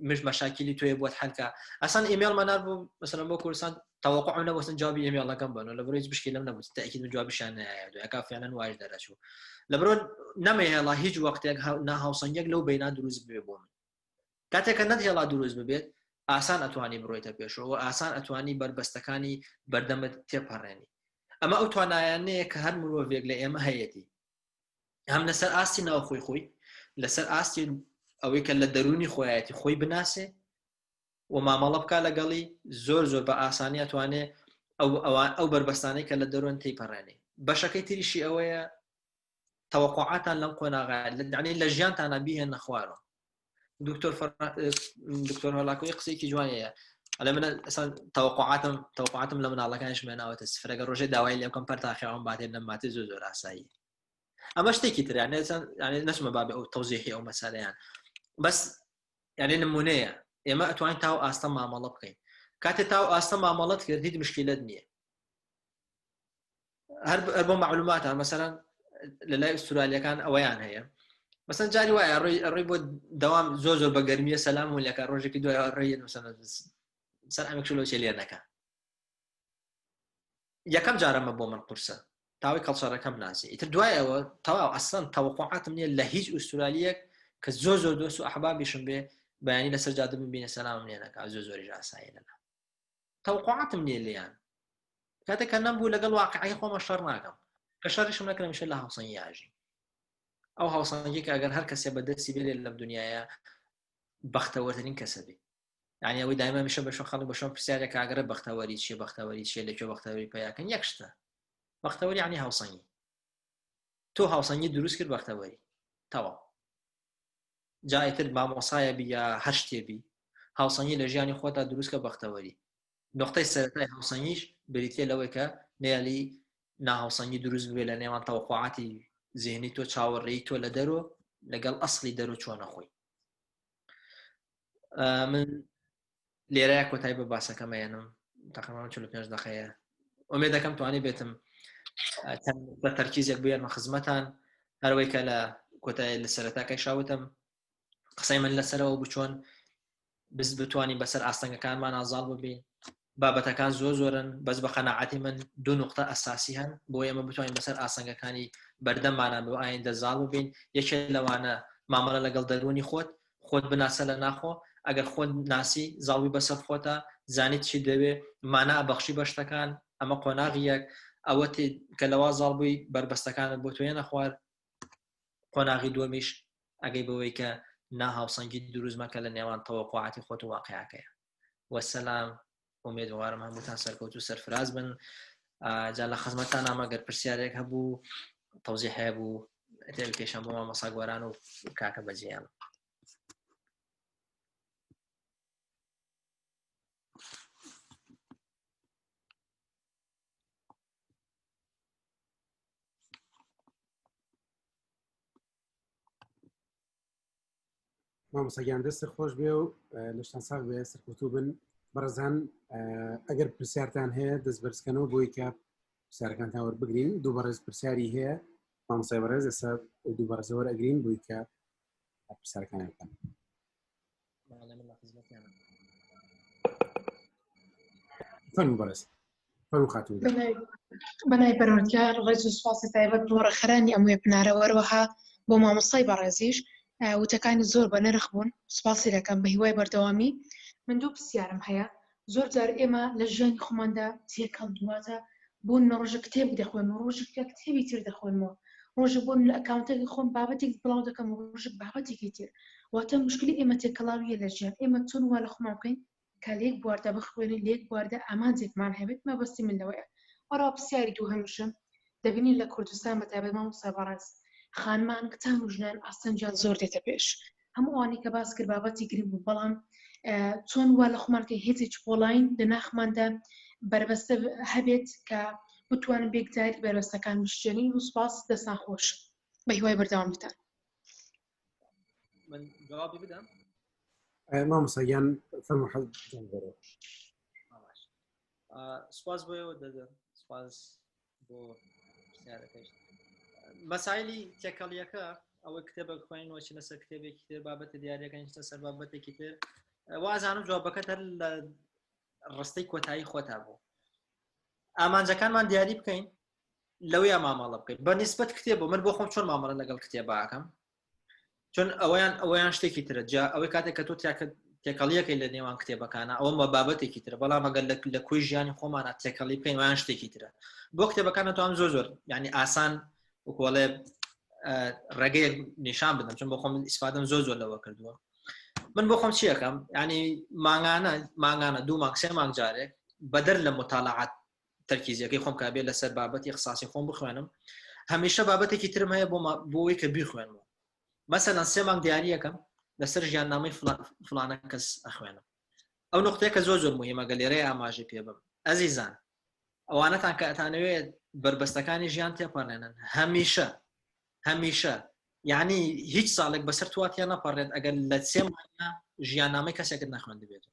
مش مەشاکیلی تۆیە بۆت حلکە ئەسان ئیمێڵ مەنار بوو مەسەلەن بۆ کوردستان تەوەقعم نەبوو جوابی ئیمێڵەکەم بەنەوە لە بڕۆ هیچ مشکلم نەبوو تاکید من جوابیشیان نایە دوایەکە فعلا وایش دەرەچوو لە بڕۆ نەمەهێڵا هیچ وەختێک ناهاوسەنگێک لەو بینە دروست بێ بۆ من کاتێک کە نەتهێڵا دروست ببێت ئاسان ئەتوانی بڕۆیتە پێشەوە ئاسان ئەتوانی بەربەستەکانی بەردەمت تێپەڕێنی ئەمە ئەو توانایانەیە کە هەر مرۆڤێک لە ئێمە هەیەتی هەم لەسەر ئاستی ناوخۆی خۆی لەسەر ئاستی ئەوەی کە لە دەرونی خۆیەتی خۆی بناسێ و مامەڵە بک لەگەڵی زۆر زۆر بە ئاسانی ئەتوانێ ئەو ئەو بەربەستانەی کە لە دەرون تێپەڕێنێ بەشەکەی تریشی ئەوەیە تەوەقعاتان لەم قۆناغا لەدانەی لە ژیانتانە بیهێنە خوارەوە دکتۆر دکتۆر هەلاکۆی قسەیەکی جوانەیە ئەلێ من ئەسان تەوەقعاتم تەوەقعاتم لە مناڵەکانیش مێناوەتە سفرەگە ڕۆژێ داوای لێ بکەم پەرتاخیاوم باتێ نەماتێ زۆر زۆر ئاسایی ئەمە شتێکی تر یعنی نەچمە بابێ ئەو تەوزیحی ئەو مەسەلەیان بەس یعنی نمونەیە ئێمە ئەتوانین تاو ئاستە مامەڵە بکەین کاتێ تاو ئاستە مامەڵەت کرد هیچ مشکلت نییە هەر بۆ معلوماتە مەسەرەن لە لای ئوسترالیەکان ئەوەیان هەیە مەسەن جاری وایە ڕۆی ڕۆی بۆ دەوام زۆر زۆر بە گەرمیە سەلام و لەکە ڕۆژێکی دوای ڕێ مەسەن سەر ئەمێک شلۆ لێ نەکە یەکەم جارەمە بۆ من قورسە تاوی کەڵچەرەکەم ناسی ئیتر دوای ئەوە تەواو ئەسڵەن تەوەقعاتم نییە لە هیچ ئوسترالیەک کە زۆر زۆر دۆست و ئەحبابیشم بێ بەیانی لەسەر جادە ببینە سەلامم لێ نەکا زۆر زۆریش ئاسایی لەلا تەوەقعاتم نییە لێیان کاتێک کە نەمبوو لەگەڵ واقعی خۆمە شەڕ ناکەم کە شەڕیشم نەکرم میشە لە هاوسەنگی ئاژی ئەو هاوسەنگی کە ئەگەر هەر کەسێ بە دەستی بێت لەم دنیاە بەختەوەرترین کەسە بێ یعنی ئەوەی دایمە میشە بەشۆ خەڵک بەشۆن پرسیارێک ئاگەرە بەختەوەری چیە بەختەوەری چیە لەکوێ بەختەوەری پیاکەن یەک شتە بەختەوەری یعنی هاوسەنگی تۆ هاوسەنگی دروست کرد بەختەوەری تەواو جا ئیتر مامۆسایە بی یا هەر شتێ بی هاوسەنگی لە ژیانی خۆتا دروستکە بەختەوەری نقطەی سەرەتای هاوسەنگیش بریتە لەوەی کە نێلی ناهاوسەنگی دروست بێ لە نێوان تەوەقعاتی زیهنی تۆ چاوەڕێی تۆ لە دەرۆ لەگەڵ ئەسڵی دەرۆ چۆنە خۆی من لێرە کۆتایی بە باسەکەمەیەنم تقریبا 45 دقەیە ئومێ دەکەم توانی بێتم بە تەرکیزێک بێنمە خزمەتان هەروەی کە لە کۆتایی لە سەرەتاکەی شاوتم قسەی من لەسەرەوە بچۆن بز بتوانین بەسەر ئاستەنگەکانمان ئازاڵ ببین. بابەتەکان زۆر زۆرن بەس بە قەناعەتی من دوو نقطە ئەساسی هەن بۆ ئێمە بتوانین بەسەر ئاسنگەکانی بەردەممانە بۆ ئایندە زاڵ ببین یەکێک لەوانە مامەڵە لەگەڵ دەروونی خۆت خۆت بناسە لە ناخۆ ئەگەر خۆت ناسی زاڵوی بەسەر خۆتە زانیت چی دەوێ مانا بەخشی بە شتەکان ئەمە قۆناغی یەک ئەوە کە لەوا زاڵ بووی بەربەستەکانت بۆ تۆیە نەخوارد قۆناغی دووەمیش ئەگەی بەوەی کە ناهاوسەنگی دروست مەکە لە نێوان تەوەقعاتی خۆت و واقعەکەیە وەسەلام ئومێدوارم هەمووتان سەرکەوت و سەرفراز بن جا لە خزمەتتان ئامە گەر پرسیارێک هەبوو تەوزی هەبوو تێکێشان بۆ مامۆسا گۆران و کاکە بەجیان. مامۆستا گیان دەستت خۆش بێ و لەشتان ساغ بێ سەرکەوتوو بن بەڕێزان ئەگەر پرسیارتان هەیە دەست بەرزکەنەوە بۆی کە پرسیارەکانتان وەربگرین دوو بەڕێز پرسیاری هەیە مامۆستای بەڕێز ئێستا دوو بەڕێزە وەرئەگرین بۆی کە پرسیارەکانیان بکەن. فەرموو بەڕێز فەرموو خاتوو بەنای پەروەردگار ڕێز و سوپاسی تایبەت بۆ ڕێکخەرانی ئەم وێبنارە وەروەها بۆ مامۆستای بەڕێزیش وتەکانی زۆر بە نرخ بوون سوپاسی دەکەم بە هیوای بەردەوامی من دوو پرسیارم هەیە زۆر جار ئێمە لە ژیانی خۆماندا تێکەڵ دواتە بۆ نمونە ڕۆژە کتێب دەخوێنم ڕۆژێک کتێبی تر دەخوێنمەوە ڕۆژە بۆ لە ئەکاونتێکی خۆم بابەتێک بڵاو دەکەم ڕۆژێک بابەتێکی تر واتە مشکلی ئێمە تێکەڵاویە لە ژیان ئێمە چۆن وا لە خۆمان بکەین کە لە یەک بواردا بخوێنین لە یەک بواردا ئامانجێکمان هەبێت مەبەستی من لەوەیە وەڕا پرسیاری دووهەمیشم دەبینین لە کوردستان بە تایبەت مامۆستا بەڕێز خانمان کچان و ژنان ئاستەنگیان زۆر دێتە پێش هەموو ئەوانەی کە باس کرد بابەتی گرنگ بوو بەڵام چۆن وا لە خۆمان کە هێزێکی پۆڵاین لە ناخماندا بەربەستە هەبێت کە بتوانن بێکجاری بەربەستەکان بشکێنین و سوپاس دەستان خۆش بە هیوای بەردەوامیتان. من جوابی بدەم مامۆستا گیان فەرموو حەز سپاس بۆ ئێوە دەدەم سپاس بۆ پرسیارەکەش مەسایلی تێکەڵیەکە ئەوەی کتێبە خوێن وەچنە سەر کتێبێکی تر بابەتە دیارەکان چنە سەر بابەتێکی تر وازانم جوابەکەت هەر لە ڕستەی کۆتایی خۆتا بوو ئامانجەکانمان دیاری بکەین لەوەیە مامەڵە بکەین بە نسبەت کتێب من بۆ خۆم چۆن مامەڵە لەگەڵ کتێباکەم چون ئەویان ئەویان شتێکی ترە جا ئەوەی کاتێک کە تۆ تیاکە تێکەڵیەکەی لە نێوان کتێبەکانە ئەوە بە بابەتێکی ترە بەڵام ئەگەر لە کۆی ژیانی خۆمانە تێکەڵی بکەین ویان شتێکی ترە بۆ کتێبەکان توام زۆر زۆر یعنی ئاسان وکۆڵێ ڕێگەیەک نیشان بدەم چون بۆ خۆم ئیسفادەم زۆر زۆر لەوە کردووە من بۆ خۆم چیەکەم ینی مانگانە مانگانە دوو مانگ سێ مانگ جارێک بەدەر لە متاالعات تەرکیزیەکەی خۆم کا بێ لەسەر بابەتی اختصاصی خۆم بخوێنم هەمیشە بابەتێکی ترم هەیە بۆ بۆی کە بیخوێنمەوە مەسەلەن سێ مانگ دیاریەکەم لەسەر ژیاننامەی فلانە کەس ئەخوێنم ئەو نقطەیە کە زۆر زۆر مهمە گە لێرەی ئاماژەی پێ بم ئەزیزان ئەوانەتان کە ئەتانەوێت بربەستەکانی ژیان تێپەڕێنن هەمیشە هەمیشە یعنی هیچ ساڵێک بەسەر تواتیان نەپەڕێت ئەگەر لە سێ مانگا ژیاننامەی کەسێکت نەخوێندبێت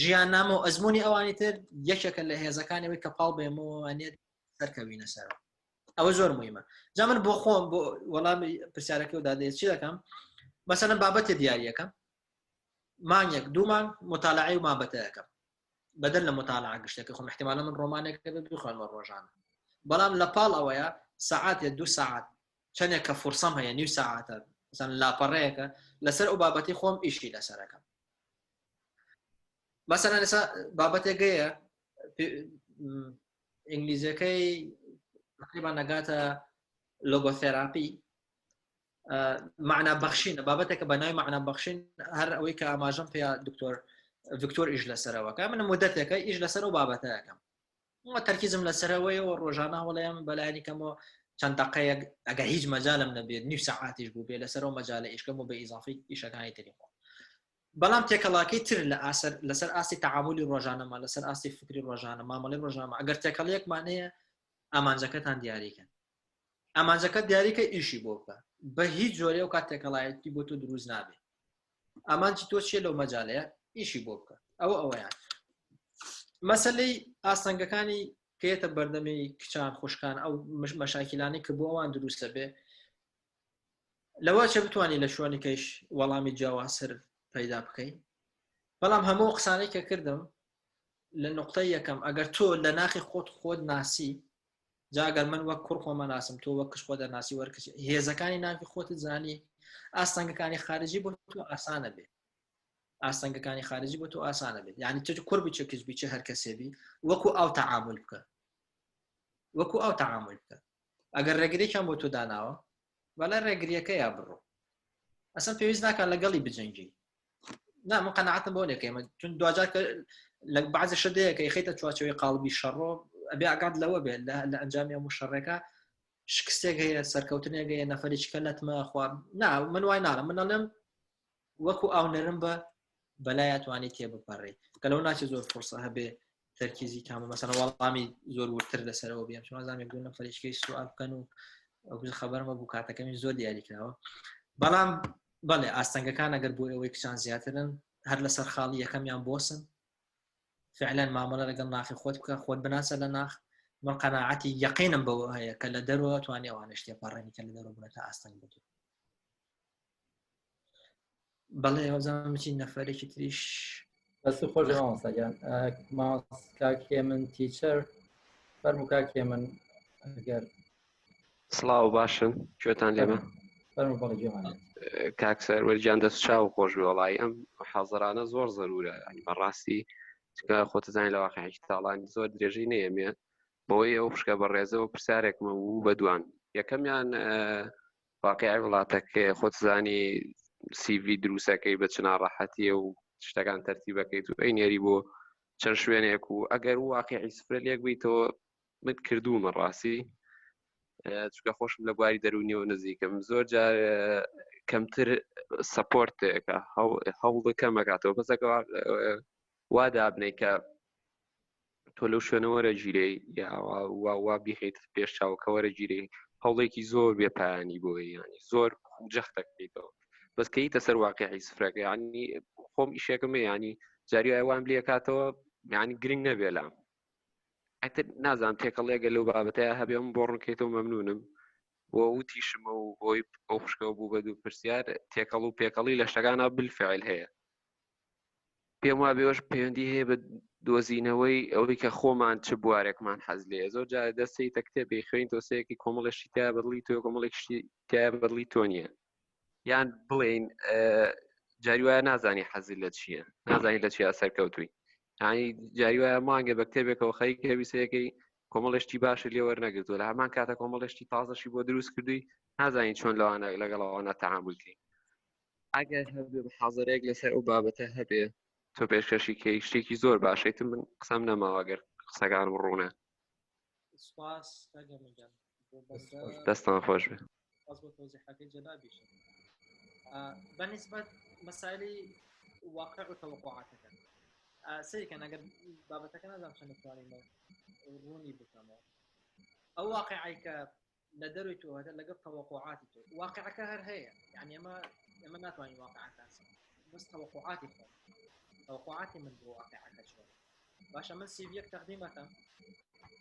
ژیاننامە و ئەزمموی ئەوانی تر یەکێکە لە هێزەکانی ئەوەی کە پاڵ بێمەوەوانێت سەرکەوینە سەرەوە ئەوە زۆر مهمە جا من بۆ خۆم بۆ وەڵامی پرسیارەکە و دادێت چی دەکەم مەسەلەن بابەتێ دیاریەکەم مانگێک دوو مانگ متالعەی و بابەتەکەم بەدەر لە متالعە گشتەکە خۆم احتمالە من ڕۆمانێک بخوێنمە ڕۆژانە بەڵام لە پاڵ ئەوەیە سەعاتێ دوو سەعات چەندێک کە فرسەم هەیە نیو سەعاتە مثلا لاپەڕەیەکە لەسەر ئەو بابەتی خۆم ئیشی لەسەرەکەم مەسەلەن ئێستا بابەتێک هەیە ئینگلیزیەکەی تقریبا نەگاتە لۆگۆثێراپی معنا بەخشینە بابەتێکە بە ناوی معنا بەخشین هەر ئەوەی کە ئاماژەم پێ دکتۆر ڤکتۆر ئیش لەسەرەوەکە من مدەتێکە ئیش لەسەر و بابەتەکەم تەرکیزم لەسەرەوەی و ڕۆژانە هەوڵەیەم بەلایانی کەمەوە چەند دقەیەک ئەگەر هیچ مەجالم نەبێت نیو سەعاتیش بوو بێ لەسەرەوە مەجالە ئیشکەم و بە ئیزافی ئیشەکانی تری خۆم بەڵام تێکەڵاکەی تر لە ئاسەر لەسەر ئاستی تەعامولی ڕۆژانەمان لەسەر ئاستی فکری ڕۆژانە مامەڵەی ڕۆژانە ئەگەر تێکەڵیەکمان هەیە ئامانجەکەتان دیاریکەن ئامانجەکە دیاریکە ئیشی بۆ بکە بە هیچ جۆرێ و کات تێکەڵایەتی بۆ تۆ دروست نابێ ئامانجی تۆ چیە لەو مەجالەیە ئیشی بۆ بکە ئەوە ئەوەیان مەسلەی ئاستەنگەکانی کێتە بەردەمی کچان خوشکان ئەو مەشاکیلانی کە بۆ ئەوان دروستە بێ لەوە چە بتانی لە شوێنێکەش وەڵامی جیاوازتر پەیدا بکەین بەڵام هەموو قسانەی کە کردم لە نقطەی یەکەم ئەگەر تۆ لە ناخی خۆت خۆت ناسی جاگەر من وەک کوڕ خۆمە ناسم تۆ وەک کچ خۆ دەناسی وەرکچ هێزەکانی ناخی خۆت زانی ئاستەنگەکانی خارجی بۆ تۆ ئاسانە بێت ئاستەنگەکانی خارجی بۆ تۆ ئاسانە بێت یعنی تۆ کوڕ بی چ کچ بی چ هەر کەسێ بی وەکو ئەو تەعامل بکە وەکو ئەو تەعامل بکە ئەگەر ڕێگرێکیان بۆ تۆ داناوە بەڵێ ڕێگریەکە یا بڕۆ ئەسەن پێویست ناکات لەگەڵی بجەنگی نا من قەناعەتم بۆ نەکەی من چون دواجار کە لە بعضی شت دەیە کە یخیتە چوارچێوەی قاڵبی شەڕۆ ئەبێ ئاگات لەوە بێت لە ئەنجامی هەموو شەڕێکە شکستێک هەیە سەرکەوتنێک هەیە نەفەرێکی کە لەتمە خوا نا من وای ناڵم من ئەڵێم وەکو ئاو نەرم بە بەلای توانی تێ بپەڕی کە لەو ناچێت زۆر فرسە هەبێ تەرکیزی کامە مەسەن وەڵامی زۆر وردتر لەسەرەوە بیم چۆن زانێک دوو نەفەرێکەی سوال بکەن و ئەو خەبەرمە بوو کاتەکەمی زۆر دیاری کراوە بەڵام بەڵێ ئاستەنگەکان ئەگەر بۆ ئەوەی کچان زیاترن هەر لەسەر خاڵی یەکەمیان بۆسن فعلا مامەڵە لەگەڵ ناخی خۆت بکە خۆت بناسە لە ناخ من قەناعەتی یەقینم بەوە هەیە کە لە دەرەوە توانی ئەوانە شتێ پەڕێنی کە لە دەرەوە بوونەتە ئاستەنگ بۆ تۆ بەڵێ ئەوزانم چی نەفەرێکی تریش دەست خۆش مامۆستا گیان مامۆستا کاک هێمن تیچەر فەرموو کاک هێمن ئەگەر سڵاو باشن گوێتان لێمە فەرموو بەڵێ گوێمان لێت. کاک سەروەر گیان دەست چاو خۆش بێ وەڵی ئەم حاضرانە زۆر زەرورە ینی بەڕاستی چکە خۆتەزانانی لە واقعێکی تاڵانی زۆر درێژەی نەیەمێ بەوەی ئەو خوشکە بەڕێزەوە پرسیارێکمە و بەدوان یەکەمیان واقعی وڵاتەکەی خۆتزانی سیV دروستەکەی بە چ ناڕەحەتیە و شتەکان تەرتیبەکەیت و ئەی نێری بۆ چەند شوێنێک و ئەگەر واقعی سفرە لێک بیتەوە من کردوومە ڕاستی چونکە خۆشم لە بواری دەرونیەوە نزیکم زۆر جار کەمتر سەپۆرتێکە هەوڵ کەمەکاتەوە بەسەکە وا دابنێ کە تۆ لەو شوێنە وەرەگیرێی یا وا بیخیت پێش چاوکە وەرەگیرێ هەوڵێکی زۆر بێ پایانی بۆ ینی زۆر جەخت دەکەیتەوە بەس کەیتە سەر واقعی سفرەکە ینی خۆم ئیشێکم ینی جاری وام لێ کاتەوە ینی گرنگ نەبێ لام ئەتر نازانم تێکەڵێگە لەو بابەتەیە هەبێ من بۆ ڕوونکەیتەوە مەمنونم بۆ وتیشمە و بۆی ئەو خوشکەوە بوو بە دوو پرسیار تێکەڵ و پێکەڵی لە شتەکانە بالفعل هەیە پێم وا بێوەش پەیوەندی هەیە بە دۆزینەوەی ئەوەی کە خۆمان چ بوارێکمان حەز لێ زۆر جار دەستەی تە کتێبی خوێن تۆسەیەکی کۆمەڵێکی تیا بەدڵی تۆ کۆمەڵێک شتی تیا بەدڵی تۆ نییە یان بڵێین جاری وایە نازانی حەزی لە چییە نازانی لە چیا سەرکەوتووی ینی جاری وایە مانگە بە کتێبێکەوە خەریکە بیسەیەکەی کۆمەڵێشتی باشی لێ وەرنەگرتووە لە هەمان کاتە کۆمەڵێشتی تازەشی بۆ دروست کردووی نازانین چۆن لەوانە لەگەڵەوەە تەعامل کەین ئەگەر هەبێ محازەرەیەک لەسەر ئەو بابەتە هەبێ تۆ پێشکەشی کەی شتێکی زۆر باشیت من قسەم نەماوە گەر قسەکانم ڕوونە سپاس کاک گیان بۆ بەندە دەستان خۆش بێ سپاس بۆ تەوزیحەکەی جەنابیشم بەنسبەت مەسایلی واقع و تەوەقعاتەکە سەیرکەن ئەگەر بابەتەکە نازانم چەند دەتوانین ڕوونی بکەمەوە ئەو واقعی کە لە دەروی تۆ هەتە لەگەڵ تەوەقعاتی تۆ واقعەکە هەر هەیە یعنی ئەمە ئەمە ناتوانین واقعەکان بەس تەوەقعاتی خۆم تەوەقعاتی من بۆ واقعەکە چۆن باشە من سیڤیەک تەقدیمەکەم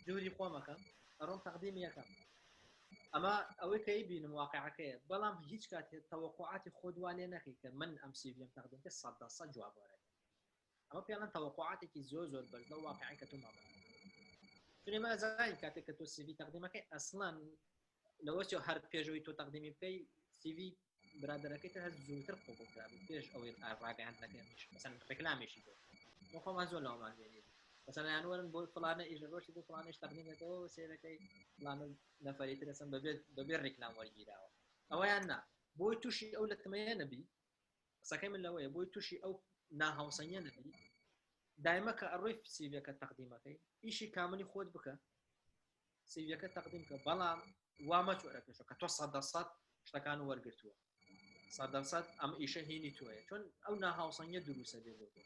جوری خۆمەکەم ئەڕۆم تەقدیمی یەکەم ئەمە ئەوەی کە بینم واقعەکەیە بەڵام هیچ کاتێ تەوەقعاتی خۆت وا لێ نەکەی کە من ئەم سیڤیم تەقدیم کە 100% جواب وەرەگرم ئەمە پێڵەن تەوەقعاتێکی زۆر زۆر بەرز لەو واقعی کە تۆ مامەڵە چون ئێمە ئەزانین کاتێک کە تۆ سیڤی تەقدیمەکەی ئەسڵەن لەوە چۆ هەر پێشەوەی تۆ تەقدیمی بکەی سیڤی برادەرەکەی تر هەر زووتر قبوڵ کرابوو پێش ئەوەی ڕاگەیاندنەکەی مەسەن ڕێکلامێکی بۆ بۆ خۆمان زۆر لەوەمان بێنێت مەسەن یان وەرن بۆ فلانە ئیش ڕۆشی بۆ فلانەش تەقدیمەکەەوە سێرەکەی فلانە نەفەری تر ئەسەن بەبێ بەبێ ڕێکلام وەرگیراوە ئەوەیان نا بۆی تووشی ئەو لەتمەیە نەبی قسەکەی من لەوەیە بۆی تووشی ئەو ناهاوسەنگیە نەبی دایمە کە ئەڕۆی سیڤەکە تەقدیمەکەی ئیشی کاملی خۆت بکە سیڤەکە تەقدیم کە بەڵام وا مەچۆرە پێشەوە کە تۆ سەد شتەکان وەرگتووە سەدەسەد ئەم ئیشە هینی تۆیە چۆن ئەو ناهاوسەنگە دروستە بێ بۆ تۆ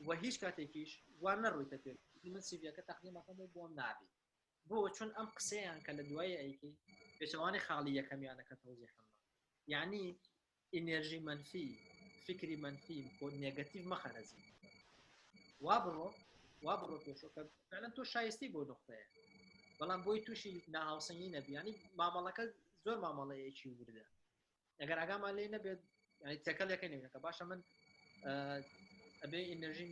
و هیچ کاتێکیش وا نەڕویتە پێ من سیڤەکە تەقدیمەکەم و بۆم نابی بۆ چون ئەم قسەیان کە لە دوای ئەیکەی پێچەوانەی خاڵی یەکەمیانە کە تەوزیحم یعنی ئینێرژی مەنفی فکری مەنفی بۆ نێگەتیڤ مەخەرە زیندوو وا بڕۆ وا بڕۆ پێشۆ کە فعلا تۆ شایستی بۆ نقطەیە بەڵام بۆی تووشی ناهاوسەنگی نەبی ینی مامەڵەکە زۆر مامەڵەیەکی وردە ئەگەر ئاگامان لێ نەبێت ینی تێکەڵ یەکە نەبێت کە باشە من ئەبێ ئینەرژی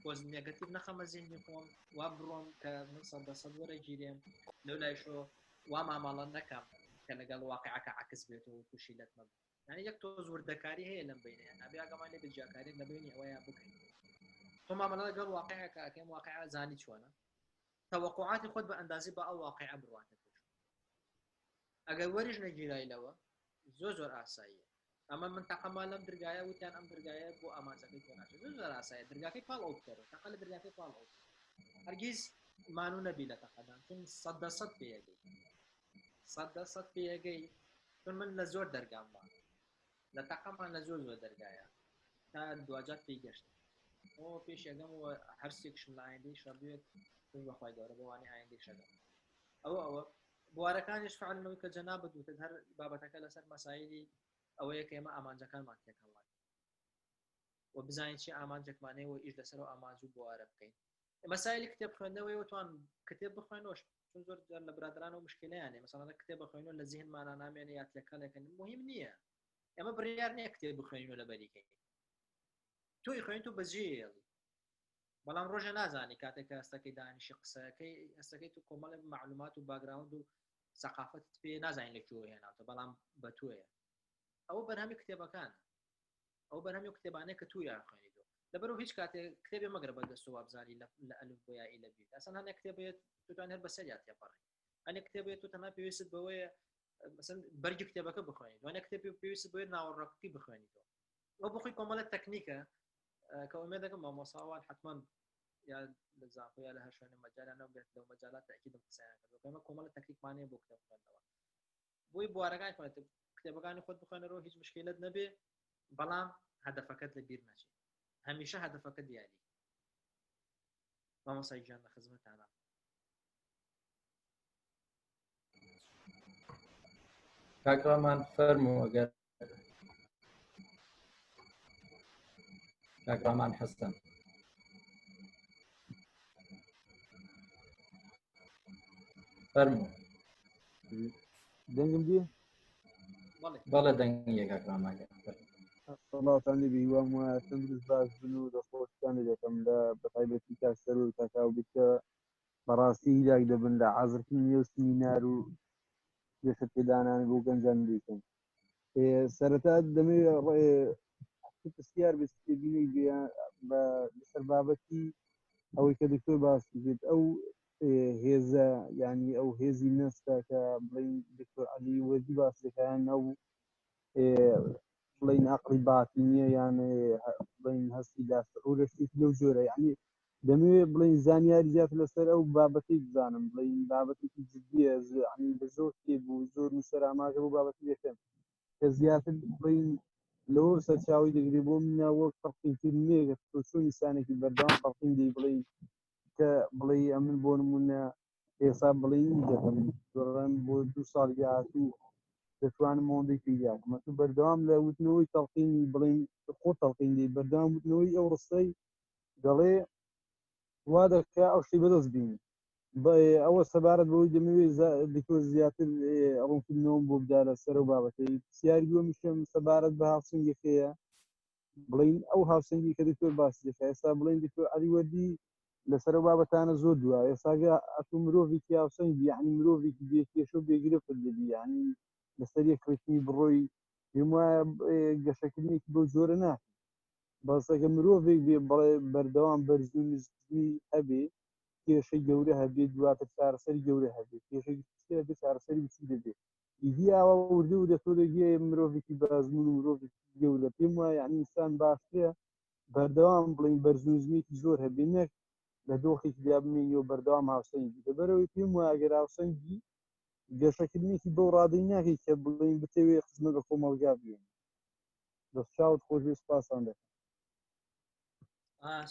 پۆز نێگەتیڤ نەخەمە زیهنی خۆم وا بڕۆم کە من سەد بە سەد وەرەگیرێم لەو لایشۆ وا مامەڵە نەکەم کە لەگەڵ واقعەکە عکس بێتەوە و تووشی لەتمە بم یعنی یەک تۆز وردەکاری هەیە لەم بینەیە نابێ ئاگامان لێ بێت جیاکاریەک لە بینی ئەوەیە بکەین تۆ مامەڵە لەگەڵ واقعەکە ئەکەم واقع زانی چۆنە تەوەقعاتی خۆت بە ئەندازی بە ئەو واقعە بڕواتە پێش ئەگەر وەریش نەگیرای لەوە زۆر زۆر ئاساییە ئەمە من تەقەما لەم درگایە وتیان ئەم درگایە بۆ ئامانجەکەی تۆ ناچێت زۆر زۆر ئاسایە درگاکەی پاڵ ئەو بکەرەوە تەقە لە درگاکەی پاڵ ئەو هەرگیز مانوو نەبی لە تەقەدان چون سەدە سەد پێیەگەی سەدە سەد پێیەگەی چون من لە زۆر دەرگام بە لە تەقەمان لە زۆر زۆر دەرگایە تا دواجار پێی گەشت ئەو پێشەگەم و هەرسێکشم لە ئایندەی شەبێت بەخوای گەورە بۆوانی ئایندەی شەگەم ئەوە ئەوە بوارەکانیش فعلەوەی کە جەنابت وتت هەر بابەتەکە لەسەر مەسایلی ئەوەیە کە ئێمە ئامانجەکانمان تێکەڵ و بزانین چی ئامانجێکمان هەیە و ئیش لەسەر ئەو ئامانج و بوارە بکەین مەسایلی کتێب خوێندنەوەی وتوان کتێب بخوێنەوەش چون زۆر جار لە برادران و مشکلیان هەیە مەسەڵەن کتێب بخوێنەوە لە زیهنمانا نامێنێ یا تێکەڵێکن مهم نییە ئێمە بڕیار نییە کتێب بخوێنینەوە لەبەریکەین تۆی خوێن تو بەجێڵی بەڵام ڕۆژە نازانی کاتێک کە هەستەکەی دانیشی قسەکەی هەستەکەی تو کۆمەڵێک معلومات و باگراوند و سەقافەتت پێ نازانین لە کوێوە هێناوتە بەڵام بە تۆیە ئەوە بەرهەمی کتێبەکان ئەو بەرهەمی و کتێبانەیە کە تویان خوێنیتەوە لەبەرو هیچ کاتێک کتێبێ مەگرە بە دەست و وابزانی لە ئەلف بۆ یائی لە بیت ئەسان هەنێک کتێبێت توتوان هەر بەسەریا تێپەڕی هەنێک کتێبێت تو تەنها پێویستت بەوەیە مثلا بەرگی کتێبەکە بخوێنیت وانە کتێب پێویست بۆیە ناوەڕۆکەکەی بخوێنیتەوە ئەو بخۆی کۆمەڵە تەکنیکە کە ئومێد دەکەم مامۆساوان حتمما یا لە زانکۆ یا لە هەر شوێنە مەجالانە بێت لەو مەجالات تاکیدم قسەیان کردو ئێمە کۆمەڵە تەکنیکمان هەیە بۆ کتێب خوێندنەوە بۆی بوارەکان خوێنێت کتێبەکانی خۆت بخوێنەرەوە هیچ مشکلت نەبێ بەڵام هەدەفەکەت لە بیر نەچێت هەمیشە هەدەفەکە دیاری مامۆسای گیان لە خزمەتانە کاک ڕامان فەرموو ئەگەر کاک ڕامان حەسەن فەرموو دەنگم دی بەڵێ دەنگی کاک ڕامان سڵاوتان لێ بێ هیوام وایە تەندروست باش بن و دەستخۆشتان لێ دەکەم لە بەتایبەتی کاک سەرۆ و کاک هاوبیر کە بەڕاستی هیلاک دەبن لە حازرکردنی ئەو سمینار و گەشە پێدانان بۆ گەنجان دەیکەن سەرەتا دەمەوێت پرسیار بێ لەسەر بابەتی ئەوەی کە دکتۆر باسی کرد ئەو هێزە ینی ئەو هێزی نەستە کە بڵین دکتۆر علی وەردی باس دەکەیان ئەو بڵین عقلی باتینیە یان بڵین هەستی لاشعورە شتێکی لەو جۆرە یعنی دەمەوێ بڵێین زانیاری زیاتر لەسەر ئەو بابەتەی بزانم بڵێین بابەتێکی جدیە یعنی لە زۆر کتێب و زۆر نووسەر ئاماژە بۆ بابەتی دەکەن کە زیاتر بڵێین لەوە سەرچاوی دەگری بۆ منە وەک تەڵقینکردنێک تۆ چۆن ئینسانێکی بەردەوام تەڵقین دەی بڵێی کە بڵێی ئەمن بۆ نمونە ئێستا بڵێین دەکەم دەڵێم بۆ دوو ساڵ داهاتوو دەتوانم ئەوەندەی پێ بکەم تۆ بەردەوام لە وتنەوەی تەڵقینی بڵێین خۆ تەڵقین دەی بەردەوام وتنەوەی ئەو ڕستەی دەڵێ وا دەکا ئەو شتی بەدەست بینی ئەوە سەبارەت بەوەی دەمەوێت دکتۆر زیاتر ڕوونکردنەوەم بۆ بدا لەسەر ئەو بابەتەی پرسیاری دووەمیشم سەبارەت بە هاوسەنگیەکەیە بڵین ئەو هاوسەنگی کە دکتۆر باسی دەکا ئێستا بڵین دکتۆر عەلی وەردی لەسەر ئەو بابەتانە زۆر دووە ئێستاگە ئەتوو مرۆڤێکی هاوسەنگی یعنی مرۆڤێکی بێ کێشە و بێگرفت دەبی یعنی لەسەر یەک ڕیتمی بڕۆی پێم وایە گەشەکردنێکی بەو جۆرە ناکەی بەس ئەگە مرۆڤێک بێ بڵێ بەردەوام بەرز و نزمی هەبێ کێشەی گەورە هەبێ دواتر چارەسەری گەورە هەبێ کێشەی هەبێ چارەسەری بچوو دەبێ ئیدی ئاوا وردە وردە تۆ دەگەیە مرۆڤێکی بەئەزموون و مرۆڤێکی گەورە پێم وایە یعنی ئینسان باشترە بەردەوام بڵێین بەرز و نزمیەکی زۆر هەبێ نەک لە دۆخێکدا بمێنی و بەردەوام هاوسەنگی لەبەرەوەی پێم وایە ئەگەر هاوسەنگی گەشەکردنێکی بەو ڕادەی ناکەی کە بڵێین بتەوێ خزمەت بە کۆمەڵگا بگەیەنی دەست چاوت خۆش بێ سپاستان دەکەم.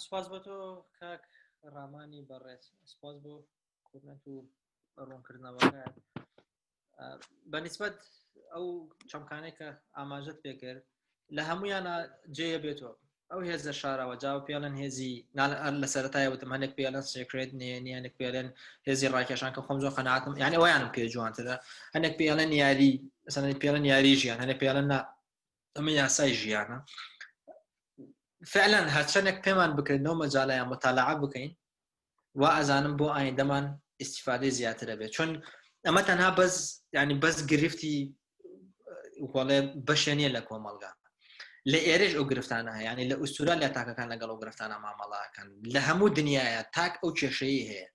سپاس بۆ تۆ کاک ڕامانی بەڕێز سپاس بۆ کۆمێنت و ڕوونکردنەوەکە بە نسبەت ئەو چەمکانەی کە ئاماژەت پێکرد لە هەمویانە جێیە بێتەوە ئەو هێزە شاراوە جاوە پێڵەن هێزی لە سەرەتای وتم هەنێک پێڵەن سێکرێت نێنیانێک پێڵێن هێزی ڕاکێشان کە خۆم زۆر قەناعەتم یعنی ئەویانم پێ جوانترە هەنێک پێڵێن یاری مەسەلەن پێڵێن یاری ژیان هەنێک پێڵێن نا ئەمە یاسای ژیانە. فعلا هەرچەندێک پێمان بکرێت لەو مەجالەیان متالعە بکەین وا ئەزانم بۆ ئایندەمان ئیسیفادەی زیاترە بێت چون ئەمە تەنها بەس ینی بەس گرفتی وەڵێ بەشێ نییە لە کۆمەڵگا لە ئێرەش ئەو گرفتانە هەیە ینی لە ئوسترالیا تاکەکان لەگەڵ ئەو گرفتانە مامەڵاکەن لە هەموو دنیاە تاک ئەو کێشەیە هەیە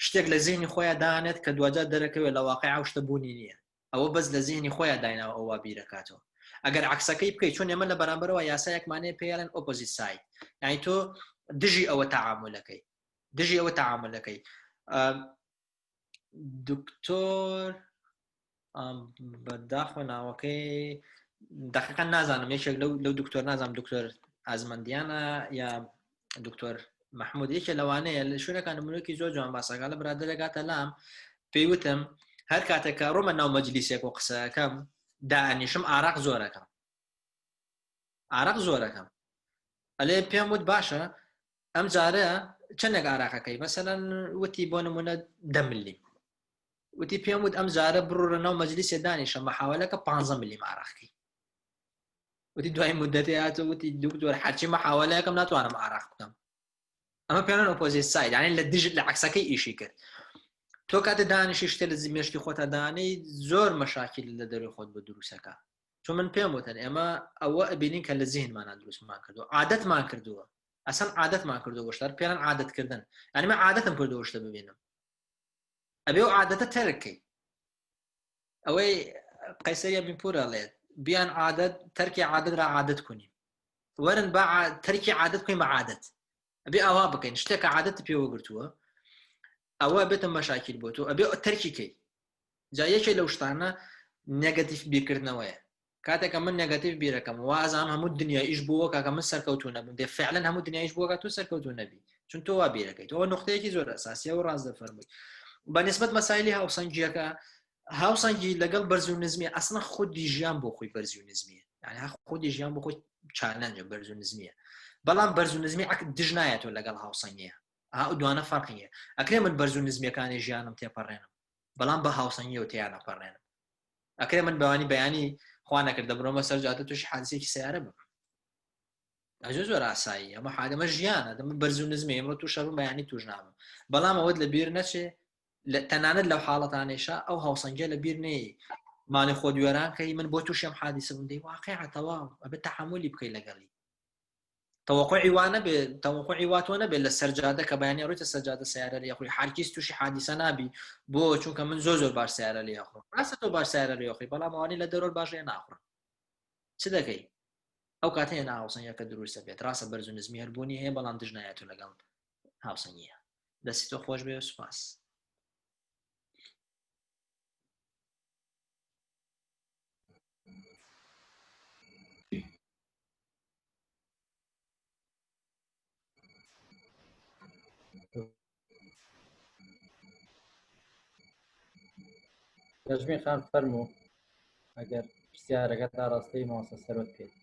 شتێک لە زیهنی خۆیان دانێت کە دواجار دەرەکەوێت لە واقع ئەو شتە بوونی نییە ئەوە بەس لە زیهنی خۆیان دایناوە ئەوە بیرەکاتەوە ئەگەر عکسەکەی بکەیت چون ئێمە لە بەرامبەرەوە یاسایەکمانەیە پێیان opposite side یعنی تۆ دژی ئەوە تەعاملەکەی دژی ئەوە تەعاملەکەی دکتۆر بەداخۆ ناوەکەی دقیقا نازانم یەکێک لەو لەو دکتۆر نازانم دکتۆر ئازمەندیانە یا دکتۆر مححمود یەکێ لەوانەیە لە شوێنەکان نمونەکی زۆر جوان باسەکە لە برادەرەگاتە لام پێی وتم هەر کاتێک کە ڕۆمە ناو مەجلیسێک و قسەکەم دانیشم ئاراق زۆرەکەم ئارەق زۆرەکەم ئەلێ پێم وت باشە ئەم جارە چەندێک ئاراقەکەی مەسەەن وتی بۆ نمونە دە ملیم وتی پێم وت ئەم جارە بڕۆرە ناو مەجلیسێ دانیشە مەحاولەکە 15 ملیم ئاراقکەی وتی دوای مدەتێ هاتە وتی دکتۆر هەرچی مەحاولەکەم ناتوانم ئاراق بکەم ئەمە پێیان opposite side یعنی لە دژ لە عکسەکەی ئیشی کرد تۆ کاتە دانیشی شتێ لە مێشکی خۆتا دانەی زۆر مەشاکیل لە دەروی خۆت بە دروستەکە چون من پێم وتن ئێمە ئەوە ئەبینین کە لە زیهنمانە دروستمان کردو عادەتمان کردووە ئەسەن عادەتمان کردو شتار پێیان عادەتکردن یعنی من عادەتم کردو شتە ببینم ئەبێ و عادەتە تەرکەی ئەوەی قەیسەریە بین پوورە ڵێت بیان عادەت تەرکی عادەت را عادەت کنیم وەرن با تەرکی عادەت بکەین بە عادەت ئەبێ ئاوا بکەین شتێکە عادەت پێوە گرتووە ئەوە بێتە مەشاکیل بۆ تۆ ئەبێ تەرکی کەی جا یەکێ لەو شتانە negative بیرکردنەوەیە کاتێکە من negative بیرەکەم وازام هەموو دنیا ئیش بووە کاکە من سەرکەوتو نەبم دێ فعلا هەموو دنیایش بووە تۆ سەرکەوتو نەبی چون تۆ وا بیرەکەیت ئەوە نقطەیەکی زۆر ئەساسیە و ڕاست دەفەرمووی بە نسبەت مەسایلی هاوسەنگیەکە هاوسەنگی لەگەڵ بەرز و نزمی ئەسڵەن خودی ژیان بۆ خۆی بەرزی و نزمیە یعنی خودی ژیان بۆ خۆی challenge ە بەرز و نزمیە بەڵام بەرز و نزمی دژ نایەتەوە لەگەڵ هاوسەنگیە ئەو دوانە فەرقی هەیە ئەکرێ من بەرز و نزمیەکانی ژیانم تێپەڕێنم بەڵام بە هاوسەنگیەوە تێیان ئەپەڕێنم ئەکرێ من بەوانی بەیانی خوا نەکردە بڕۆمە سەر جادە تووشی حادسێکی سیارە بم ئەجۆ زۆر ئاسایی ئەمە حادەمە ژیانە دەمە بەرز و نزمی ئەمڕۆ تووشە بم بەیانی توش نابم بەڵام ئەوەت لە بیر نەچێ تەنانەت لەو حاڵەتانێشە ئەو هاوسەنگە لە بیر نێ ماڵی خۆ دوێران کەی من بۆ تووشم حادیسە بووم دەی واقع تەواو ئەبێت تەحملی بکەی لەگەڵی تەوەقعی وا نەبێ تەوەقعی وا تۆ نەبێت لە سەرجادە کە بەیانی ڕۆیتە سەرجادە سیارە لێ خۆی هەرگیز تووشی حادیسە نابی بۆ چونکە من زۆر زۆر باش سیارە لێ خۆم ڕاستە تۆ باش سیارە لێ خۆی بەڵام ئەوانەی لە دەرۆر باش لێ ناخۆن چ دەکەی ئەو کاتەیە ناهاوسەنگەکە دروستە بێت ڕاستە بەرز و نزمی هەربوونی هەیە بەڵام دژ نایەت و لەگەڵ هاوسەنگیە دەستی تۆ خۆش بێ و سوپاس. ڕژمی خان فەرموو ئەگەر پرسیارەکە تا ڕاستەی مامۆستا سەرۆت بکەیت.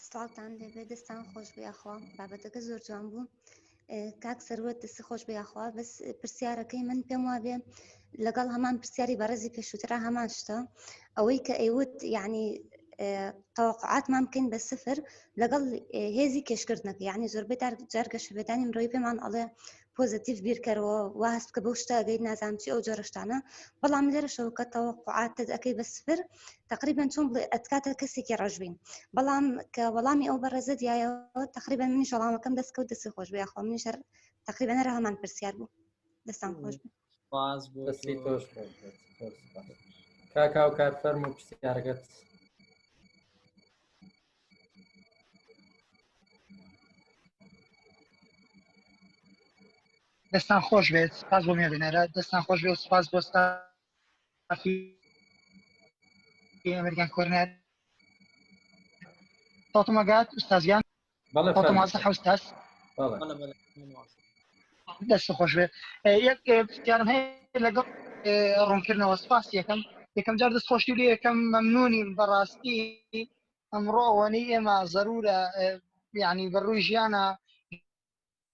سڵاوتان لێبێ دەستان خۆش بێ یاخوا بابەتەکە زۆر جوان بوو کاک سەروەت دەستی خۆش بێ یاخوا بەس پرسیارەکەی من پێم وابێ لەگەڵ هەمان پرسیاری بەڕێزی پێشووترا هەمان شتە ئەوەی کە ئەیوت یعنی تەوەقعاتمان بکەین بە سفر لەگەڵ هێزی کێشکردنەکە یعنی زۆربەی جار گەشەپێدانی مرۆیی پێمان ئەڵێ positive بیرکەرەوە وا هەست بکە بەو شتە ئەگەیت نازانم چی ئەو جۆرە شتانە بەڵام لێرەشەوە کە تەوەقعاتت ئەەکەی بە سفر تقریبا چۆن بڵێ ئەتکاتە کەسێکی ڕەشبین بەڵام کە وەڵامی ئەو بەڕێزە دیایەوە تقریبا منیش وەڵامەکەم دەستکەوت دەستی خۆش بێ یاخوا منیش هەر تقریبا هەر هەمان پرسیار بوو دەستان خۆش بێ سپاس بۆ دەستی تۆش خۆش بێت زۆر سپاس کاک هاوکار فەرموو پرسیارەکەت دەستان خۆش بێت سپاس بۆ مێبینەرە دەستان خۆش بێت سپاس بۆ ستافی ئەمریکان کۆرنەر صوتم ئەگات ئوستازیان بەڵێ صوتم فەرموو واضحە ئوستاز بەڵێ بەڵێ بەڵێ دەست خۆش بێت یەک پرسیارم هەیە لەگەڵ ڕوونکردنەوە سپاس یەکەم یەکەم جار دەست خۆشی لێ یەکەم مەمنونیم بەڕاستی ئەمڕۆ ئەوەنەی ئێمە زەرورە یعنی بەڕووی ژیانە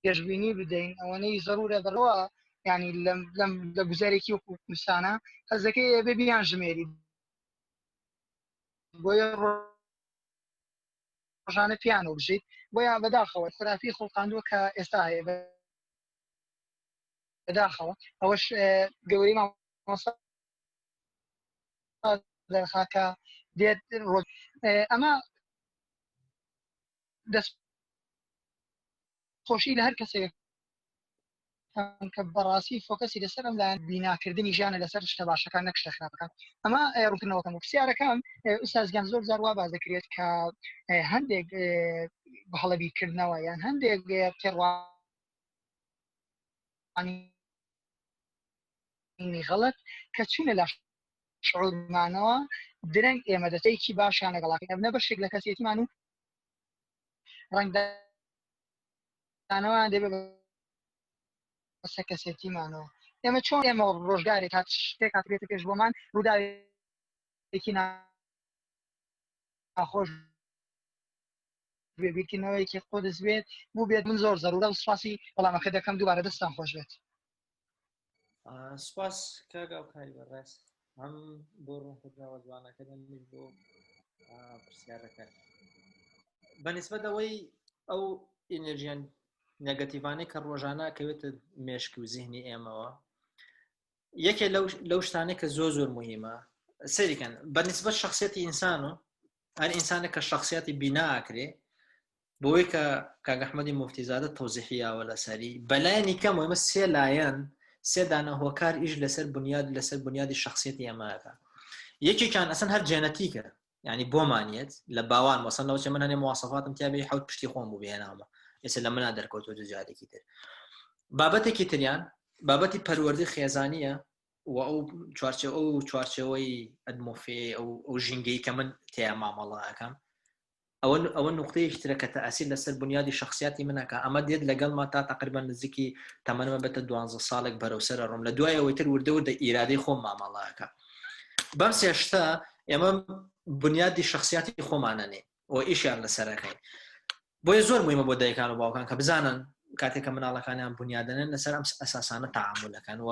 پێشبینی بدەین ئەوەنەی زەرورە بەڕوە یعنی لەم لەم لە گوزارێکی وەکو کوردستانە حەزەکەی ئەبێ بیان ژمێری بۆیە ڕۆ. ڕۆژانە پیانەوە بژیت بۆیە بەداخەوە خرافی خوڵقاندووە کە ئێستا هەیە بەداخەوە ئەوەش گەورەی مامۆستا دەرخاکە دێت ئەمە دەست خۆشی لە هەر کەسێک کە بەڕاستی فۆکەسی لەسەر ئەم لایەن بیناکردنی ژیانە لەسەر شتە باشەکان نەک شتە خراپەکان ئەمە ڕوونکردنەوەکەم و پرسیارەکەم ئوستاز گیان زۆر جار وا باس دەکرێت کە هەندێک هەڵە بیرکردنەوە یان هەندێک تێڕوانینی غەڵەت کە چوونە لە شعورمانەوە درەنگ ئێمە دەتەیەکی باشیان لەگەڵاکەین ئەبنە بەشێک لە کەسێتیمان و ڕەنگدانەوەیان دەبێت بەسەر کەسێتیمانەوە ئێمە چۆن ئێمە ڕۆژگارێک هات شتێک هاتبێتە پێش بۆمان ڕووداوێکی ناخۆش بێ بیرکردنەوەیەکی قودس بێت بوو بێت من زۆر زەرورە و سوپاسی وەڵامەکە دەکەم دووبارە دەستان خۆش بێت سپاس کاک ئاوکاری بەڕێز هەم بۆ ڕوونکردنەوە جوانەکە دەمیش بۆ پرسیارەکە بەنسبەت ئەوەی ئەو ئینێرژیان نێگەتیڤانەی کە ڕۆژانە کەوێتە مێشک و زیهنی ئێمەوە یەکێ لەو شتانێک کە زۆر زۆر مهمە سەریکەن بەنسبەت شخصیەتی ئینسان و هەر ئینسانێک کە شخصیەتی بیناکرێ بۆی کە کاک ئەحمەدی موفتیزادە تەوزیحی یاوە لەسەری بەلایەنی کەم ئێمە سێ لایەن سێ دانە هۆکار ئیش لەسەر بنیاد لەسەر بنیادی شخصیەتی ئێمەکە یەکێکیان ئەسەن هەر جێنەتیکە ینی بۆمانیت لە باوان وەسەن لەوچە من هەنێ موواسەفاتم تیاێ حوت پشتی خۆم بوو بهێنامە ئێستا لە منە دەرکەوتۆ جارێکی تر بابەتێکی تریان بابەتی پەروەردەی خێزانیە و ئەو چوارچێ ئەو چوارچێوەی ئەدمۆفێ ئەو ئەو ژینگەی کە من تیا مامەڵە ئەەکەم ئەوە ئەوە نوقتەیەکی ترە کە تەئسیر لەسەر بنیادی شخصیاتی منەکە ئەمە دێت لەگەڵما تا تقریبا نزیکی تەمەنمە بێتە دوانزە ساڵێک بەرەو سەر ڕۆم لە دوای ئەوەی تر وردە وردە ئیرادەی خۆم مامەڵەکە بەم سێ شتە ئێمە بنیادی شخصیاتی خۆمانەنێ و ئیشیان لەسەرەکەین بۆیە زۆر مهمە بۆ دایکان و باوکان کە بزانن کاتێک کە مناڵەکانیان بنیادەنێن لەسەر ئەم ئەساسانە تعاملەکەن و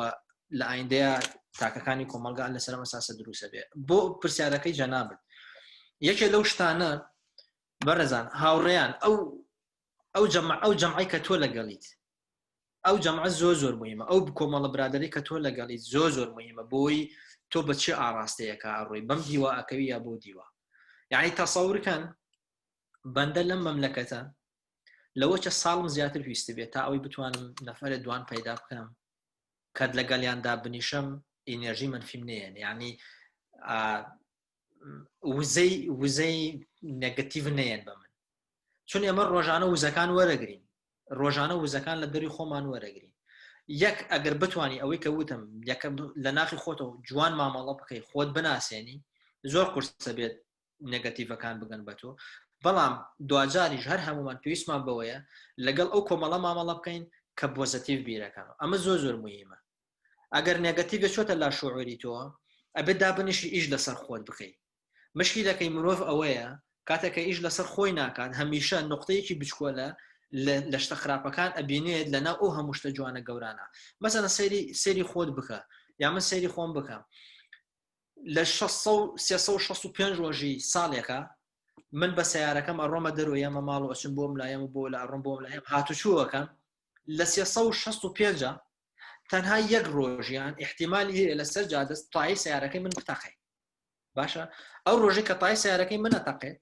لە ئایندەیە تاکەکانی کۆمەلگا لەسەر ئەم ئەساسە دروستە بێ بۆ پرسیارەکەی جەنابت یەکێ لەو شتانە بەڕێزان هاوڕێیان ئەو ئەو جەمع ئەو جەمعی کە تۆ لەگەڵیت ئەو جەمعە زۆر زۆر مهمە ئەو کۆمەڵە برادری کە تۆ لەگەڵی زۆر زۆر مهمە بۆی تۆ بە چێ ئاراستەیەکە ئەڕۆی بەم دیوە ئەکەوی یا بۆ دیوە یعنی تەسەورکەن بەندە لەم مەملەکەتە لەوە چە ساڵم زیاتر ویست بێت تا ئەوەی بتوانم نەفرە دوان پەیدا بکەم کەت لەگەڵیان دابنیشم ئینێرژی منفیم نێن یعنی وزەی وزەی نەگەتیڤ نەیەن بە من چون ئێمە ڕۆژانە وزەکان وەرەگرین ڕۆژانە وزەکان لە دەری خۆمان وەرەگرین یەک ئەگەر بتانی ئەوەی کە وتم یەکەم لە ناخی خۆتەوە جوان مامەڵە بکەی خۆت بناسێنی زۆر قورسە بێت نێگەتیڤەکان بگەن بە تۆ بەڵام دواجاریش هەر هەمومان پێویستمان بەوەیە لەگەڵ ئەو کۆمەڵە مامەڵە بکەین کە پۆزەتیڤ بیرەکەن ئەمە زۆر زۆر مهمە ئەگەر نێگەتیڤە چۆتە لا شعوری تۆ ئەبێت دابنیشی ئیش لەسەر خۆت بکەیت مشکیلەکەی مرۆڤ ئەوەیە کاتێک کە ئیش لەسەر خۆی ناکات هەمیشە نقطەیەکی بچکۆلە لە شتە خراپەکان ئەبینێت لەناو ئەو هەموو شتە جوانە گەورانە مەسەلەن سەیری سەیری خۆت بکە یا من سەیری خۆم بکەم لە 365 ڕۆژی ساڵێکە من بە سیارەکەم ئەڕۆمە دەرەوە یەمە ماڵ و ئەچم بۆم لایەم و بۆ لە ئەڕۆم بۆم لایەم هاتوچووەکەم لە 365 تەنها یەک ڕۆژیان احتیمالی هەیە لەسەر جادەست تای سیارەکەی من بتەقێ باشە ئەو ڕۆژێک کە تای سیارەکەی منە تەقێت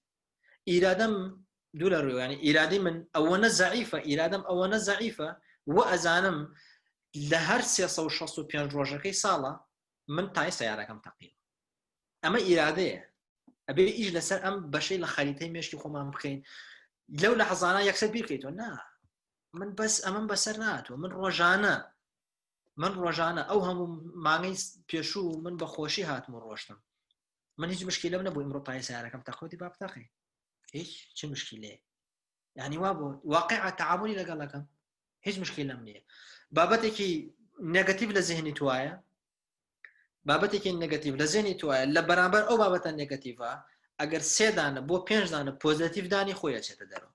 ئیرادەم دوو لە ڕوویانی ئیرادی من ئەوەنە زەعیفە ئیرادەم ئەوەنە زەعیفە و ئەزانم لە هەر 365 ڕۆژەکەی ساڵە من تای سیارەکەم تەقیوە ئەمە ئیرادەیە ئەبێ ئیش لەسەر ئەم بەشەی لە خەریتەی مێشکی خۆمان بکەین لەو لە حەزانە یەکسەر بیرکەیتەوە نا من بەس ئەمەم بەسەر ناتوە من ڕۆژانە من ڕۆژانە ئەو هەموو مانگەی پێشوو من بە خۆشی هاتم و ڕۆشتم من هیچ مشکلم نەبوو ئمڕۆ تای سیارەکەم تەخۆتی با بتەقی هیچ چ مشکلەیە یعنی وا بۆ واقع تعاملی لەگەڵەکەم هیچ مشکلم نییە بابەتێکی نێگەتیڤ لە زیهنی توایە بابەتێکی نێگەتیڤ لە زیهنی توایە لە بەرامبەر ئەو بابەتە نێگەتیڤە ئەگەر سێدانە بۆ پێنجدانە پۆزەتیڤ دانی خۆی ئەچێتە دەرەوە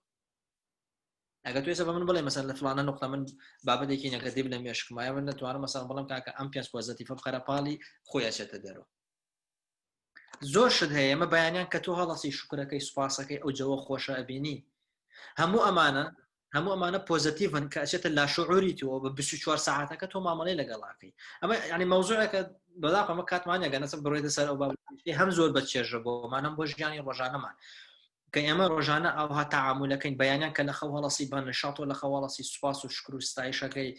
ئەگەر تو ئێستا بە من بڵێ مەسەر لە فلانە نقطە من بابەتێکی نێگەتیڤ لە مێشکمایە من دەتوانم مەسەر بڵم کاکە ئەم پێنج پۆزەتیڤە بخەرە پاڵی خۆی ئەچێتە دەرەوە. زۆر شت هەیە ئەمە بەیانیان کە تۆ هەڵەسی شکرەکەی سوپاسەکەی ئەو جەوە خۆشە ئەبینی هەموو ئەمانە هەموو ئەمانە positive ن کە ئەچێتە لاشعوری تۆ بە 24 ساعتەکە تۆ مامەڵەی لەگەڵاکەی ئەمە ینی مەوزوعێکە بەداخەوە ئەمە کاتمان نیە گەنەسە بڕێتە سەر ئەو بابەتی هەم زۆر بە چێژە بۆمان هەم بۆ ژیانی ڕۆژانەمان کە ئێمە ڕۆژانە ئەوها تەعامولەکەین بەیانیان کە لە خەو هەڵەسی بە نشاط و لە خەو هەڵەسی سوپاس و شکر و ستایشەکەی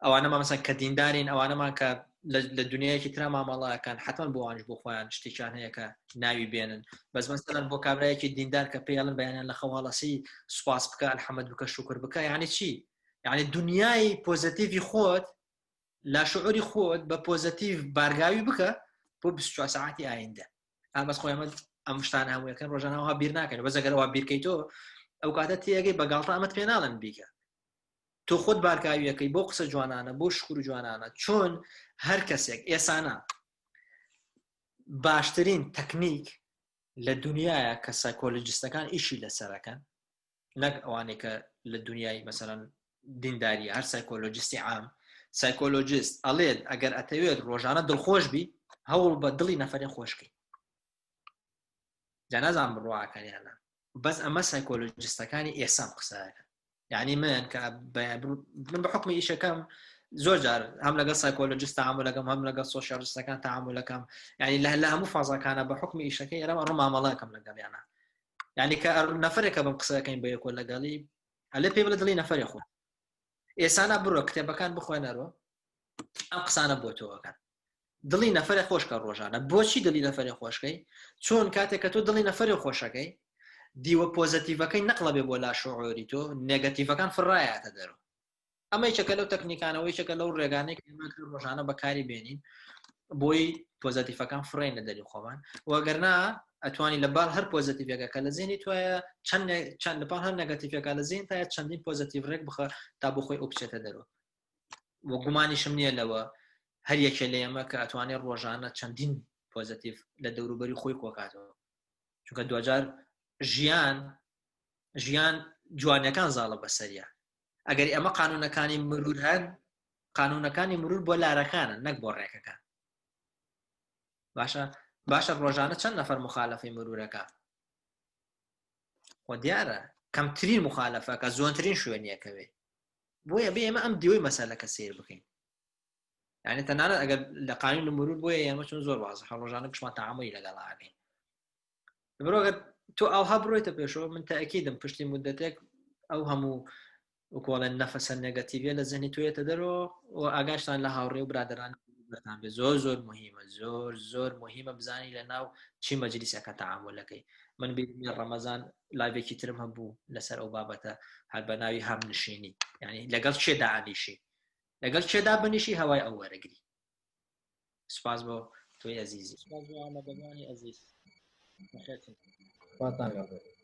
ئەوانەمان مەسەن کە دیندارین ئەوانەمان کە لە دنیایەکی ترا مامەڵەکان حتمما بۆ ئەوانش بۆ خۆیان شتێکیان هەیە کە ناوی بێنن بەس مەسەلەن بۆ کابرایەکی دیندار کە پێیڵن بەیانیان لە خەو هەڵەسی سوپاس بکە الحمد بکە شکر بکە یعنی چی یعنی دنیای positive ی خۆت لا شعوری خۆت بە positive بارگاوی بکە بۆ 24 ساعتی ئایندە ئا بەس خۆی ئەمە ئەم شتانە هەموویەکەن ڕۆژانەوە بیر ناکەن بەس ئەگەر ئەوە بیرکەی تۆ ئەو کاتە تێگەی بە گاڵتە ئەمەت پێ ناڵێن بیکە تۆ خۆت بارکاویەکەی بۆ قسە جوانانە بۆ شکر و جوانانە چۆن هەر کەسێک ئێسانە باشترین تەکنیک لە دنیاە کە psychologist ەکان ئیشی لەسەرەکەن نەک ئەوانەی کە لە دنیای مەسەلەن دینداری هەر psychologist ی عام psychologist ئەڵێت ئەگەر ئەتەوێت ڕۆژانە دڵخۆش بی هەوڵ بە دڵی نەفەرێ خۆشکەی جا نازانم بڕواکەنیانە بەس ئەمە psychologist ەکانی ئێسام قسەکە یعنی من کە من بە حکمی ئیشەکەم زۆر جار هەم لەگەڵ psychologist تعامل ەکەم هەم لەگەڵ socialist ەکان تعامل ەکەم یعنی لە لە هەموو فازاکانە بە حکمی ئیشەکەی ئێرە ئەڕۆ مامەڵەکەم لەگەڵیانە یعنی کە نەفرێکە بەم قسەکەین بە یەکۆ لەگەڵی ئەلێ پێ بڵێ دڵی نەفرێ خۆ ئێسانە بڕۆ کتێبەکان بخوێنەرەوە ئەم قسانە بۆ تۆەکەن دڵی نەفرێ خۆشکە ڕۆژانە بۆچی دڵی نەفرێ خۆشکەی چۆن کاتێک کە تۆ دڵی نەفرێ خۆشەکەی دیوە positive ەکەی نەقڵە بێ بۆ لا شعوری تۆ negative ەکان فڕایەتە دەرەوە ئەمە یەکێکە لەو تەکنیکانەوە یەکێکە لەو ڕێگانەی کە ئێمە ڕۆژانە بەکاری بێنین بۆی positive ەکان فڕێن لە دەری خۆمان وەگەرنا ئەتوانی لە باڵ هەر positive ێکە کە لە زێنی توایە چەند چەند لە پاڵ هەر negative ێکە لە زێن تایە چەندین positive ڕێک بخە تا بۆ خۆی ئەو بچێتە دەرەوە و گومانیشم نییە لەوە هەر یەکێ لە ئێمە کە ئەتوانێت ڕۆژانە چەندین positive لە دەوروبەری خۆی کۆکاتەوە چونکە دوجار ژیان ژیان جوانەکان زاڵە بەسەریە ئەگەر ئەمە قانونەکانی مرور هەن قانونەکانی مرور بۆ لارەکانە نەک بۆ ڕێکەکان باشە باشە ڕۆژانە چەند نەفەر مخالفەی مرورەکە خۆ دیارە کەمترین مخالفەکە زۆنترین شوێنیەکەوێ بۆیە بێ ئێمە ئەم دیوەی مەسەلەکە سیر بکەین یعنی تەنانەت ئەگەر لە قانون مرور بۆیە ئێمە چون زۆر وازحە ڕۆژانە گشمان تەعاملی لەگەڵا ئەکەین برۆگەر تۆ ئاوها بڕۆیتە پێشەوە من تاکیدم پشتی مدەتێک ئەو هەموو وکۆڵێن نەفەسە negative ە لە زەنی توێتە دەرەوە و ئاگاشتان لە هاوڕێ و برادران بەتان بێ زۆر زۆر مهمە زۆر زۆر مهمە بزانی لە ناو چی مەجلیسەکە تەعاملەکەی من بیرمی ڕەمەزان live ێکی ترم هەبوو لەسەر ئەو بابەتە هەر بە ناوی هەمنشینی یعنی لەگەڵ چێدا ئەنیشی لەگەڵ چێدا بنیشی هەوای ئەو وەرەگری سپاس بۆ تۆی ئەزیزی سپاس بۆ ئامادەبووانی ئەزیز بەخێرچن خواتان لەگەڵ بێت.